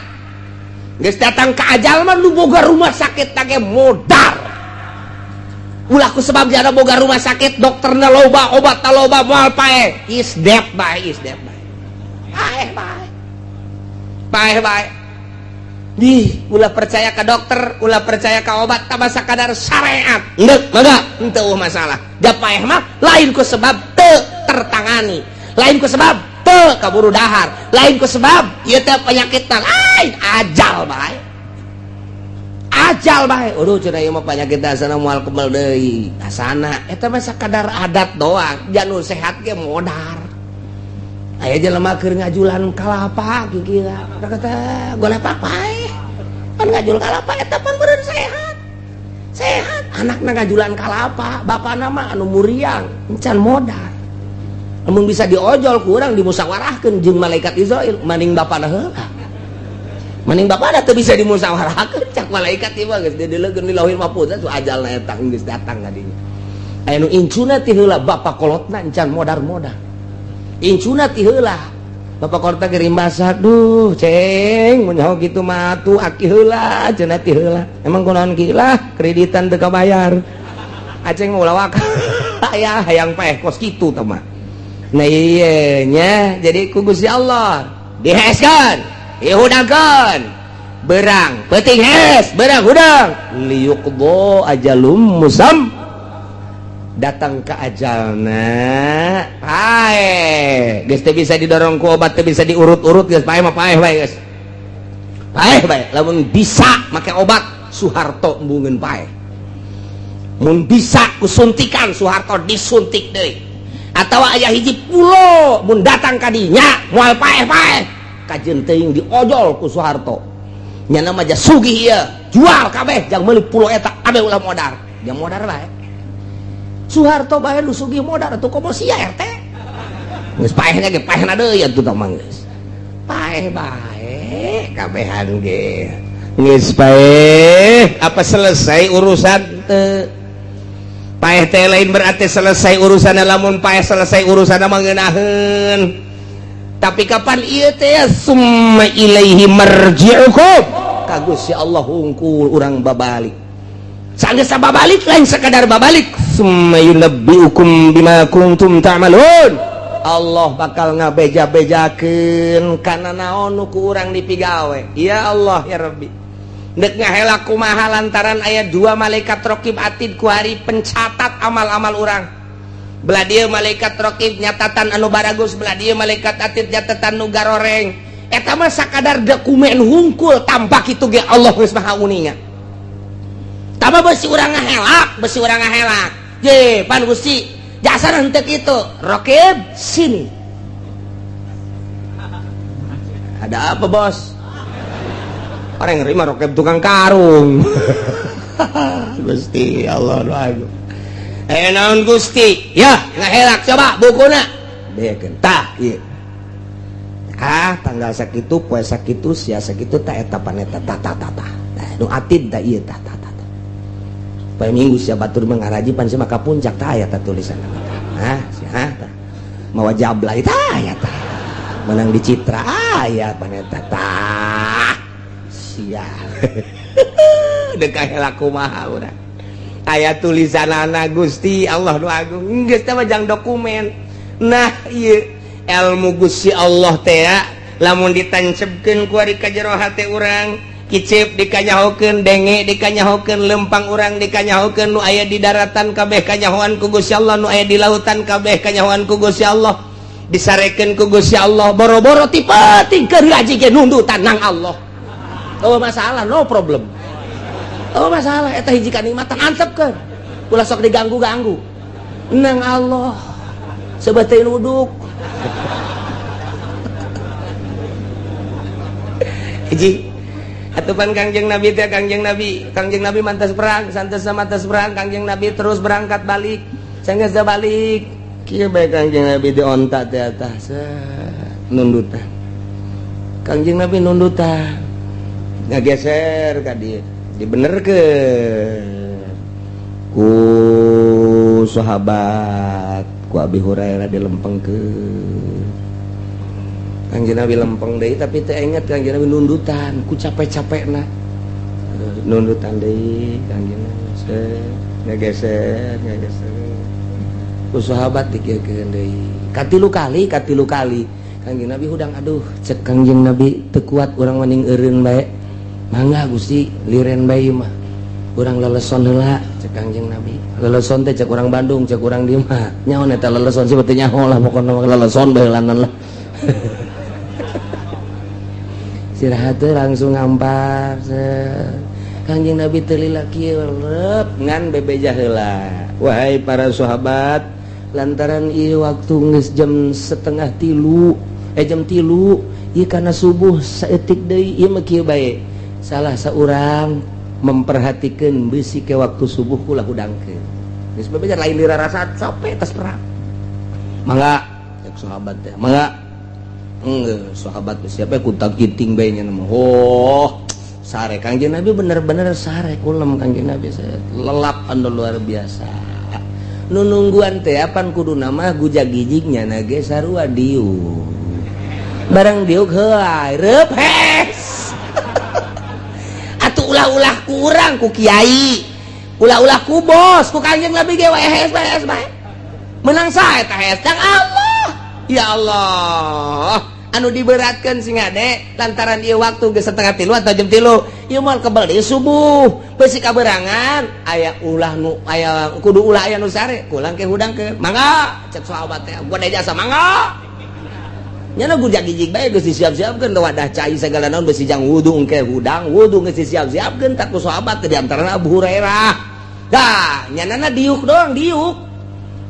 Geus datang ka ajal mah nu boga rumah sakit tage modar. Ulah ku sebab jana boga rumah sakit dokterna loba obatna loba moal paeh. Is dead bae, is dead bae. Paeh bae. Paeh bae. Di ulah percaya ke dokter, ulah percaya ke obat, tambah sakadar syariat. Endek, mangga, henteu masalah. Da paeh mah lain ku sebab teu tertangani, lain ku sebab teu kaburu dahar, lain ku sebab ieu teh penyakit lain, ajal bae. Ajal bae. Aduh, cenah ieu mah penyakit asana moal kebal deui. Asana eta mah sakadar adat doang, janu sehat ge modar. Aya jelema keur ngajulan kalapa kikira. Kata golepak paeh. Pan ngajul kalapa eta pan beureun sehat. Sehat, anakna ngajulan kalapa, bapana mah anu muriang, encan modar. Lamun bisa diojol ku urang dimusyawarahkeun jeung malaikat Izrail, maning bapana heula. Maning bapana teu bisa dimusyawarahkeun cak malaikat ieu mah geus dideleukeun di Lauhil Mahfuz tu ajalna eta geus datang ka dinya. Aya nu incuna ti heula bapa kolotna encan modar-modar. Incuna ti heula bapak kolotna ge rimbasak, duh ceng mun nyaho kitu mah atuh aki heula cenah ti heula. Emang kunaon ki lah kreditan teu kabayar. Aceng ulah waka aya hayang paeh kos kitu tah mah. Nah iya nya jadi ku Gusti Allah diheskeun, dihudangkeun. Berang peuting hes, berang hudang liyuqdo ajalum musam. Datang ke ajalna paeh geus teu bisa didorong ku obat, teu bisa diurut-urut, geus paeh mah paeh bae, geus paeh bae. Lamun bisa make obat, Soeharto embungeun paeh. Mun bisa ku suntikan, Soeharto disuntik deui. Atawa aya hiji pulo mun datang ka dinya moal paeh-paeh, kajeun teuing diojol ku Soeharto. Nya mah sugih ieu, jual kabeh jang meuli pulo eta, kabeh ulah modar. Dia modar bae. Soeharto bae nu sugih modar atuh, komo sia RT. Geus paehna ge paehna deui atuh tah mah geus. Paeh bae kabehan ge. Geus paeh, apa selesai urusan teu? Paeh teh lain berarti selesai urusan. Lamun paeh selesai urusan mah ngeunaheun. Tapi kapan ieu teh summa ilaihi marji'ukum. Ka Gusti Allah hungkul urang babalik. Sanggeus babalik lain sekadar babalik, summa yunabbiukum bima kuntum ta'malun. Allah bakal ngabeja-bejakeun kana naon nu ku urang dipigawe. Ya Allah ya Rabbi. Dek ngahela kumaha lantaran aya dua malaikat rokib atid kuari pencatat amal-amal urang. Belah dieu malaikat rokib nyatatan anu baragus, belah dieu malaikat atid nyatatan nu garoreng. Eta mah sakadar dokumen hungkul, tanpa kitu ge Allah geus maha uninga. Tama besi urang ngahelak, besi urang ngahelak. Je, pan Gusti, jasa henteu kitu. Rokib sini. Ada apa, Bos? Orang nerima rokib tukang karung. Gusti Allah nu agung. Eh naon Gusti? Ya, ngahelak coba bukuna. Bekeun tah ieu. Ah, tanggal sakitu, poe sakitu, sia sakitu tah eta paneta tah tah tah tah. Nu atid tah ieu tah tah tah. Poe Minggu sia batur mengaraji pan sia maka puncak tah aya tah tulisan tah. Hah, sia tah. Mawa jablay tah aya tah. Menang di Citra aya paneta tah. Sia. Deuk kahela kumaha urang. Aya tulisanana Gusti Allah nu agung. Geus teh mah jang dokumen. Nah, ieu ilmu Gusti Allah teh lamun ditancepkeun ku ari ka jero hate urang, kicip dikanyahokeun, denge dikanyahokeun, lempang urang dikanyahokeun, nu aya di daratan kabeh kanyahoan ku Gusti Allah, nu aya di lautan kabeh kanyahoan ku Gusti Allah, disarekeun ku Gusti Allah. Boro-boro ti peuting keur ngaji ge nundutan nang Allah. Oh masalah, no problem. Oh masalah eta hiji kanikmatan, antepkeun. Ulah sok diganggu-ganggu. Nang Allah sebateun uduk. Hiji atupan Kangjeng Nabi teh, Kangjeng Nabi, Kangjeng Nabi mantas perang, santos mantas perang, Kangjeng Nabi terus berangkat balik. Sanggeus balik, kieu bae Kangjeng Nabi di onta teh atas nundutan. Kangjeng Nabi nundutan. Ngageser ka dieu, dibenerkeun ku sahabat, ku Abi Hurairah dilempengkeun. Kangjeng Nabi lempeng deui tapi teu inget Kangjeng Nabi nundutan ku capek-capekna. Nundutan deui Kangjeng Nabi ngageser, ngageser. Ku sahabat dikieukeun deui. Katilu kali, katilu kali. Kangjeng Nabi hudang, aduh cek Kangjeng Nabi teu kuat urang mending eureun bae. Mangga Gusti liren bae mah. Urang leleson heula cek Kangjeng Nabi. Leleson teh cek urang Bandung, cek urang dieu mah. Nyaho eta leleson sih beuteung nyaho lah pokona mah leleson baheulanan lah. Istirahat teh langsung ngampar. Kangjeng Nabi teu lila kieu rep ngan bebeja heula. Wahai para sahabat, lantaran ieu waktu geus jam 2:30, jam 3, ieu kana subuh saeutik deui ieu mah kieu bae. Salah saurang memperhatikan besi ke waktu subuh kula hudangkeun. Geus bebeja lain dirarasa capek tas perang. Mangga cek sahabat teh, mangga. Enggeus sahabat siapa kuntang kinting bae nya mah. Oh, sare Kangjeng Nabi bener-bener sare kulem Kangjeng Nabi lelap anu luar biasa. Nu nungguan teh apan kuduna mah gujag-gijig nyana ge sarua diuk. Barang diuk heuay reup hes. Atuh ulah-ulah ku urang ku kiai. Ulah-ulah ku bos ku Kangjeng Nabi ge wae hes bae hes bae. Menang sae tah hes kang Allah. Ya Allah. Anu diberatkan sing ade lantaran ieu waktu geus 2:30 atau jam 3 ieu moal kebel deui subuh beusi kaberangan aya ulah nu aya kudu ulah aya nu sare kulang ke hudang ke mangga cek sahabat teh gua jasa mangga nyana gujag-gijig bae geus disiap-siapkeun wadah cai sagala naon beusi jang wudu engke hudang wudu geus disiap-siapkeun tak ku sahabat di antarana Abu Hurairah dah nyanana diuk doang diuk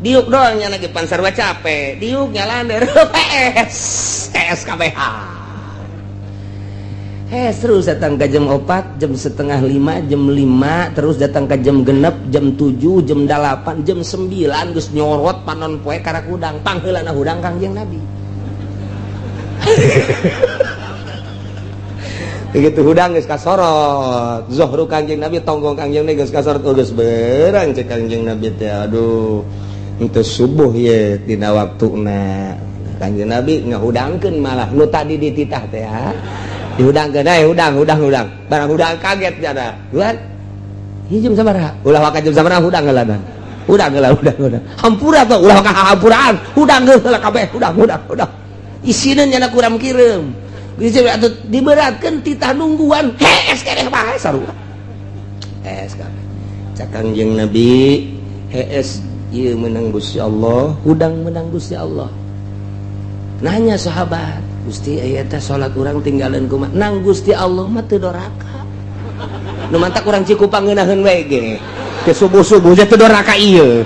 diuk doang nyana ge pan sarua capek diuk nyalander PS SKBH terus datang ke jam 4 jam 4:30 jam 5 terus datang ke jam 6 jam 7 jam 8 jam 9 geus nyorot panon poe karak hudang pangheulana hudang Kangjeng Nabi. Begitu hudang geus kasorot zohru Kangjeng Nabi tonggong Kangjeng Nabi geus kasorot geus berang cek Kangjeng Nabi teh aduh untuk subuh ye dina waktuna Kangjeng Nabi ngahudangkeun malah nu tadi dititah teh ya dihudangkeun eh hudang hudang hudang barang hudang kaget jada buan ieu jam sabaraha ulah waka jam sabaraha hudang heula hudang heula hudang hudang hampura tuh ulah waka hampuraan hudang heula kabeh hudang hudang hudang isina nyana kuram kireum geus atuh diberatkeun titah nungguan hees keneh bae sarua hees kabeh cak Kangjeng Nabi hees ieu menang Gusti Allah hudang menang Gusti Allah. Nanya sahabat Gusti aya teh salat urang tinggalan kumaha nang Gusti Allah mah teu doraka nu mantak urang Cikupang ngeunaheun we ge ke subuh-subuh teh teu doraka ieu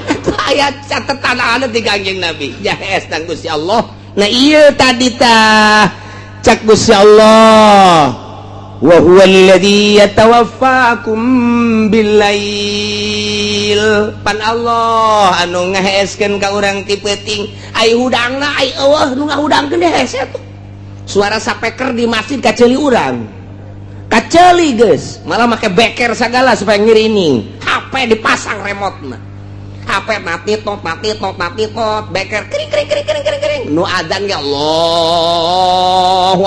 eta aya catetan anu ti Kangjeng Nabi jahes nang Gusti Allah. Nah ieu tadi tah cak Gusti Allah wa huwa alladzi yatawaffakum billail pan Allah anu ngaheeskeun ka urang ti peuting ai hudangna ai eueuh nu ngahudangkeun hese tuh suara sapeker di masjid kaceuli urang kaceuli geus malah make beker sagala supaya ngirining HP dipasang remote-na HP mati tot mati tot mati tot beker kering kering kering kering kering kering nu adzan ge Allahu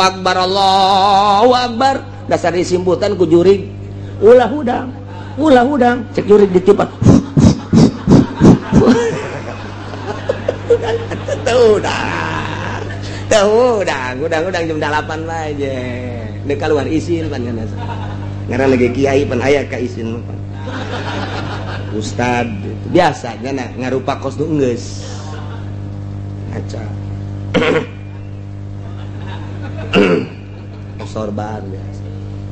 akbar Allahu akbar dasar disimputan ku jurig ulah hudang cek jurig ditipan tuh hudang hudang jam 8 bae je deuk keluar isin pan ngaran lagi kiai pan aya ka isin pan ustad biasa nya ngarupa kos nu geus ngaca sorban biasa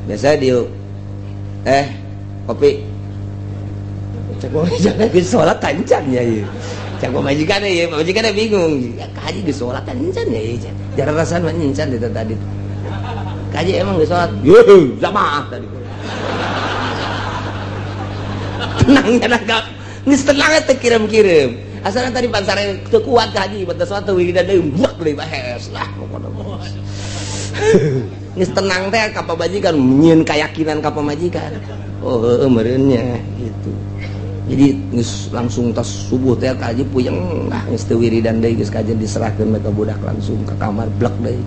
biasa diuk kopi cek majikan geus salat tancan ya ieu cek majikan ieu majikan bingung ya kaji geus salat tancan ya ieu jarang rasaan mah encan di tadi kaji emang geus salat yeuh jamaah tadi tenang ya geus tenang teh kirim-kirim asalna tadi pansare teu kuat kaji batas salat wiridan deui buak deui bahes lah pokona geus tenang teh ka pamajikan nyieun keyakinan ka pamajikan oh heueuh meureun nya gitu jadi geus langsung tas subuh teh kaji puyeng lah geus teu wiridan deui geus kajian diserahkeun ka budak langsung ka kamar blek deui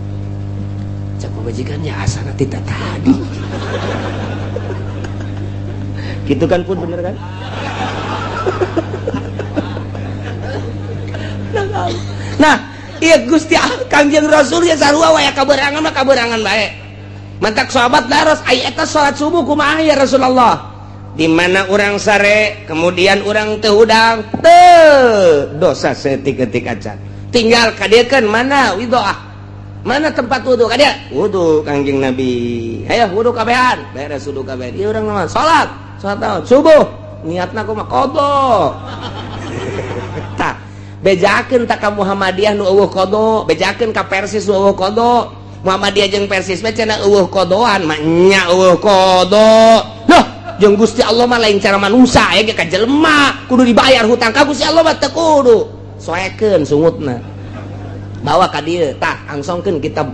cak pamajikan ya asana tita tadi gitu kan pun bener kan. Nah iya Gusti Kangjeng Rasul ya sarua wae kaberangan mah kaberangan bae. Mantak sahabat daros, ai eta salat subuh kumaha ya Rasulullah? Di mana urang sare, kemudian urang teu hudang, teu dosa saeutik-eutik acan. Tinggal kadiekeun mana widoah, mana tempat wudu ka dia? Wudu Kangjeng Nabi. Ayo wudu kabehan, beres wudu kabehan. Ieu urang mah salat, salat naon? Subuh. Niatna kumaha? Qada. Tah, bejakeun tak ka Muhammadiyah nu euweuh qada, bejakeun ka Persis nu euweuh qada. Muhammadiyah jeung Persis mah cenah euweuh qodoan, mah nya euweuh qada. Loh, jeung Gusti Allah mah lain cara manusia aya ge ka jelema, kudu dibayar hutang ka Gusti Allah mah teu kudu. Soekeun sungutna. Bawa ka dieu, tah angsongkeun kitab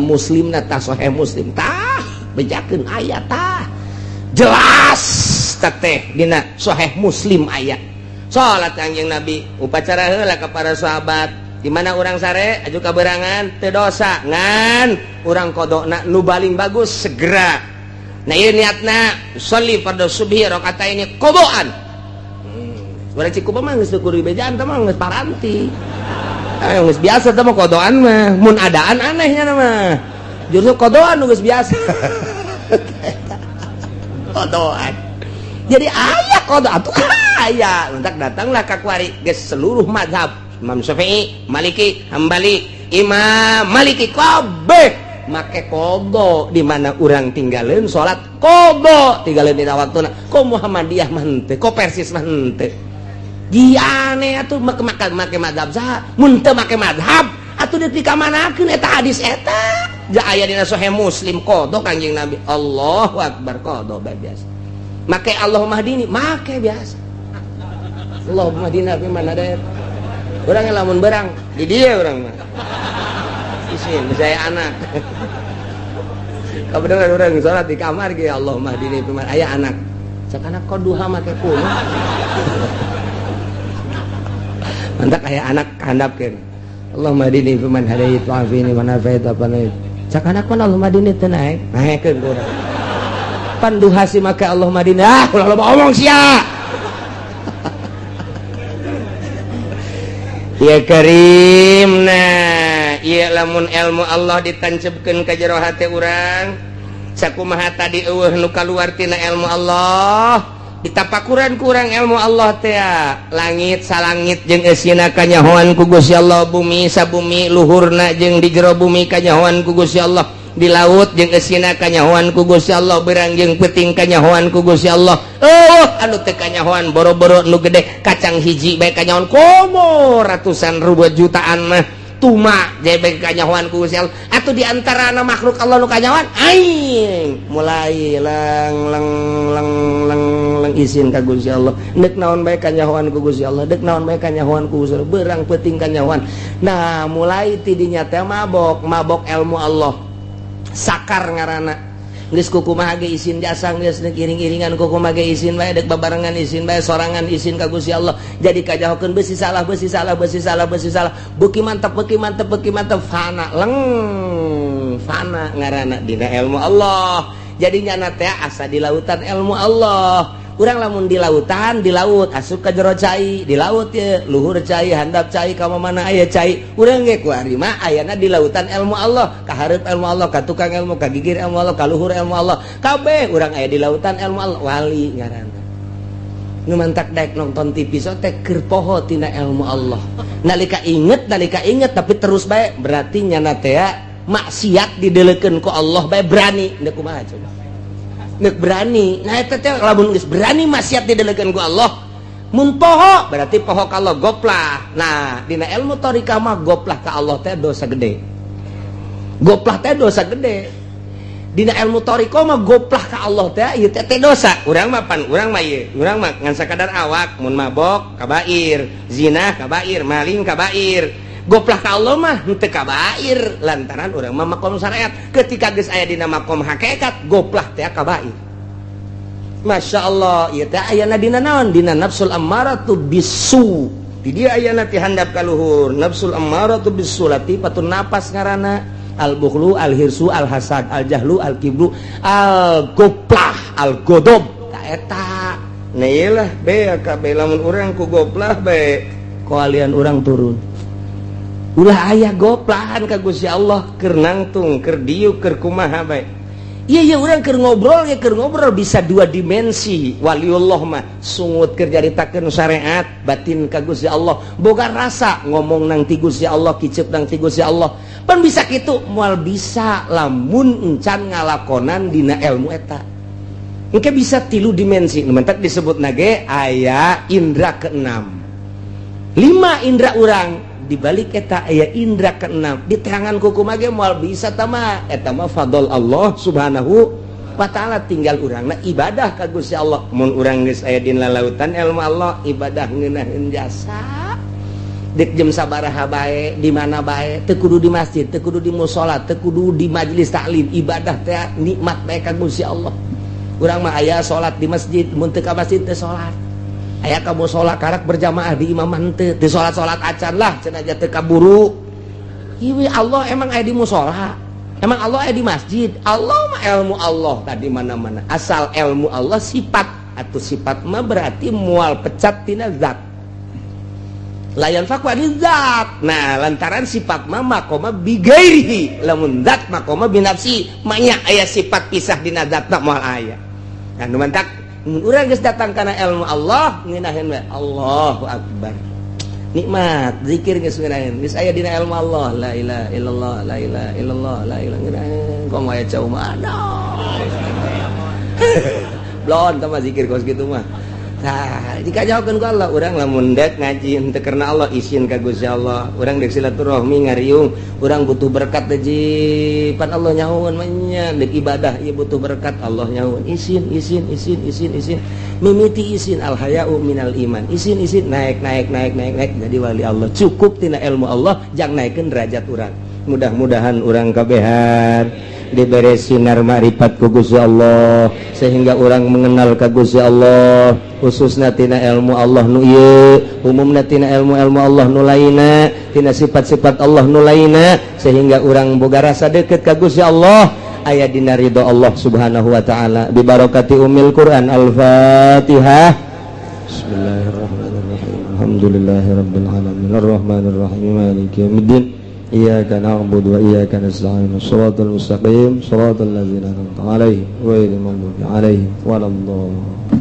Muslimna, tah Sahih Muslim, tah bejakeun aya tah. Jelas tah teh dina Sahih Muslim aya. Salat Kangjeng Nabi, upacara heula ka para sahabat. Di mana urang sare aju kaberangan teu dosa, ngan urang qadona nu paling bagus segera. Nah ieu niatna sholli fardhu subhi rakaataini qadaan. Urang Cikupa mah geus teu kudu dibejaan teh mah geus paranti. Geus biasa teh mah qadaan mah, mun adaan anehnya mah. Justru qadaan nu geus biasa. Qadaan. Jadi aya qada atuh aya. Entak datanglah ka kuari geus seluruh mazhab Imam Syafi'i, Maliki, Hambali, Imam Maliki kabeh make qada. Di mana urang tinggalin salat qada, tinggalin dina waktuna. Kok Muhammadiyah mah henteu, kok Persis mah henteu. Ji aneh atuh make make make mazhab saha? Mun teu make mazhab atuh dipikamanakeun eta hadis eta. Ja aya dina Sahih Muslim qada Kangjeng Nabi. Allahu akbar, qada bae biasa. Make Allahumma hdini, make biasa. Allahumma hdina fi man hadait. Urang lamun berang di dia urang mah. Isin saya anak. Kebetulan urang salat di kamar ge Allahumma hdini fi man aya anak. Cak anak kok duha make kuno. Mantak aya anak handapkeun. Allahumma hdini fi man hadait wa afini man afait apa naik. Cak anak mah Allahumma hdini teu naek, naekeun ku urang. Pan duha si make Allahumma hdini, ah ulah loba omong sia. Ya Karim, nah ieu lamun ilmu Allah ditancepkeun ka jero hate urang, sakumaha tadi eueuh nu kaluar tina ilmu Allah, ditapakuran ku urang ilmu Allah teh langit salangit jeung eusina kanyahoan ku Gusti Allah, bumi sabumi luhurna jeung di jero bumi kanyahoan ku Gusti Allah, di laut jeung eusina kanyahoan ku Gusti Allah, berang jeung peuting kanyahoan ku Gusti Allah. Oh, anu teu kanyahoan boro-boro nu gede kacang hiji bae kanyahoan, komo ratusan ribu jutaan mah tuma jebeng kanyahoan ku Gusti Allah. Atuh di antara makhluk Allah nu kanyahoan aing mulai leng leng leng leng leng izin ka Gusti Allah, deuk naon bae kanyahoan ku Gusti Allah, deuk naon bae kanyahoan ku Gusti Allah, berang peuting kanyahoan. Nah mulai tidinya teh mabok mabok ilmu Allah, sakar ngaranna. Geus kukumaha ge izin jasa, geus deuk iring-iringan kukumaha ge izin bae, deuk babarengan izin bae, sorangan izin ka Gusti Allah. Jadi kajahokeun beusi salah, beusi salah, beusi salah, beusi salah, beuki mantep, beuki mantep, beuki mantep, fana leng fana ngaranna dina ilmu Allah. Jadi nyana teh asa di lautan ilmu Allah. Urang lamun di lautan, di laut asup ka jero cai, di laut ye luhur cai, handap cai, ka mana aya cai. Urang ge ku ari mah ayana di lautan ilmu Allah, ka hareup ilmu Allah, ka tukang ilmu, ka gigir ilmu Allah, ka luhur ilmu Allah. Kabeh urang aya di lautan ilmu Allah, wali ngaranna. Nu mantak daek nonton TV so teh keur poho tina ilmu Allah. Nalika inget tapi terus bae berarti nyana teh maksiat didelekeun ku Allah bae berani. Deuk kumaha coba? Nek berani, nah eta teh lamun geus berani maksiat didelekeun ku Allah, mun poho berarti poho ka Allah, goplah. Nah, dina ilmu thariqah mah goplah ka Allah teh dosa gede. Goplah teh dosa gede. Dina ilmu thariqah mah goplah ka Allah teh ieu teh teh dosa. Urang mah pan urang mah ieu, urang mah ngan sakadar awak mun mabok kabair, zina kabair, maling kabair. Goplah ka Allah mah henteu kabair lantaran urang mah makom syariat. Ketika geus aya dina makom hakikat, goplah teh kabair. Masya Allah, ieu teh ayana dina naon? Dina nafsul ammaratu bisu. Di dieu ayana ti handap ka luhur, nafsul ammaratu bisu latifatun nafas ngaranna. Al bukhlu, al hirsu, al hasad, al jahlu, al kibru, al goplah, al godob. Ta eta. Nah ieu lah bea kabeh lamun urang ku goplah bae koalian urang turun. Ulah aya goplahan ka Gusti Allah keur nangtung, keur diuk, keur kumaha bae. Iya, urang keur ngobrol ya, keur ngobrol bisa dua dimensi. Waliullah mah sungut keur nyaritakeun syariat, batin ka Gusti Allah, boga rasa ngomong nang ti Gusti Allah, kicep nang ti Gusti Allah. Pan bisa kitu? Moal bisa lamun encan ngalakonan dina ilmu eta. Engke bisa tilu dimensi. Nu mentak disebut nage aya indra keenam. Lima indra urang, dibalik eta aya indra keenam. Diteangan ku kumaha ge moal bisa tama. Eta mah fadl Allah Subhanahu wa Ta'ala, tinggal urangna ibadah ka Gusti Allah. Mun urang geus aya dina lautan ilmu Allah, ibadah ngeunaheun jasa. Dek jam sabaraha bae, di mana bae, teu kudu di masjid, teu kudu di musola, teu kudu di majelis taklim, ibadah teh nikmat bae ka Gusti Allah. Urang mah aya salat di masjid, mun teu ka masjid teu salat. Aya ka musola karak berjamaah, di imam teu, teu salat-salat acan lah cenah, teu kaburu. Ieu Allah emang aya di musola? Emang Allah aya di masjid? Allah mah ilmu Allah tadi mana-mana. Asal ilmu Allah sifat atau sifat mah berarti mual pecat tina zat. La yanfakku zat. Nah, lantaran sifat mah maqoma bigairihi, lamun zat maqoma binafsi, manya aya sifat pisah dina zatna moal aya. Nah, nu mantak mun urang geus datang kana ilmu Allah, ngeunaheun we Allahu akbar. Nikmat zikir geus ngeunaheun, geus aya dina ilmu Allah, la ilaha illallah, la ilaha illallah, la ilaha, ngeunaheun komo aya cau mah, aduh. Blon tah zikir kos kitu mah. Nah, jika jauhkan ku Allah, urang lamun dek ngaji henteu karena Allah, isin ka Gusti Allah. Urang dek silaturahmi ngariung, urang butuh berkat teh pan Allah nyahoan mah nya, dek ibadah ieu butuh berkat, Allah nyahoan. Isin, isin, isin, isin, isin. Mimiti isin, al haya'u minal iman. Isin, isin, naik, naik, naik, naik, naik jadi wali Allah. Cukup tina ilmu Allah jang naikeun derajat urang. Mudah-mudahan urang kabehan diberi sinar makrifat ku Gusti Allah sehingga orang mengenal ka Gusti Allah, khususna tina ilmu Allah nu ieu, umumna tina ilmu-ilmu Allah nu lainna, tina sifat-sifat Allah nu lainna, sehingga orang boga rasa deket ka Gusti Allah, aya dina ridho Allah Subhanahu wa Ta'ala, bi barakati umil Quran. Al-Fatihah. Bismillahirrahmanirrahim. Alhamdulillahirabbil alamin, arrahmanirrahim, maliki yaumiddin. Iyyaka na'budu wa iyyaka nasta'in. Shiratal mustaqim, shiratal ladzina an'amta 'alaihim, ghairil maghdubi 'alaihim waladdallin.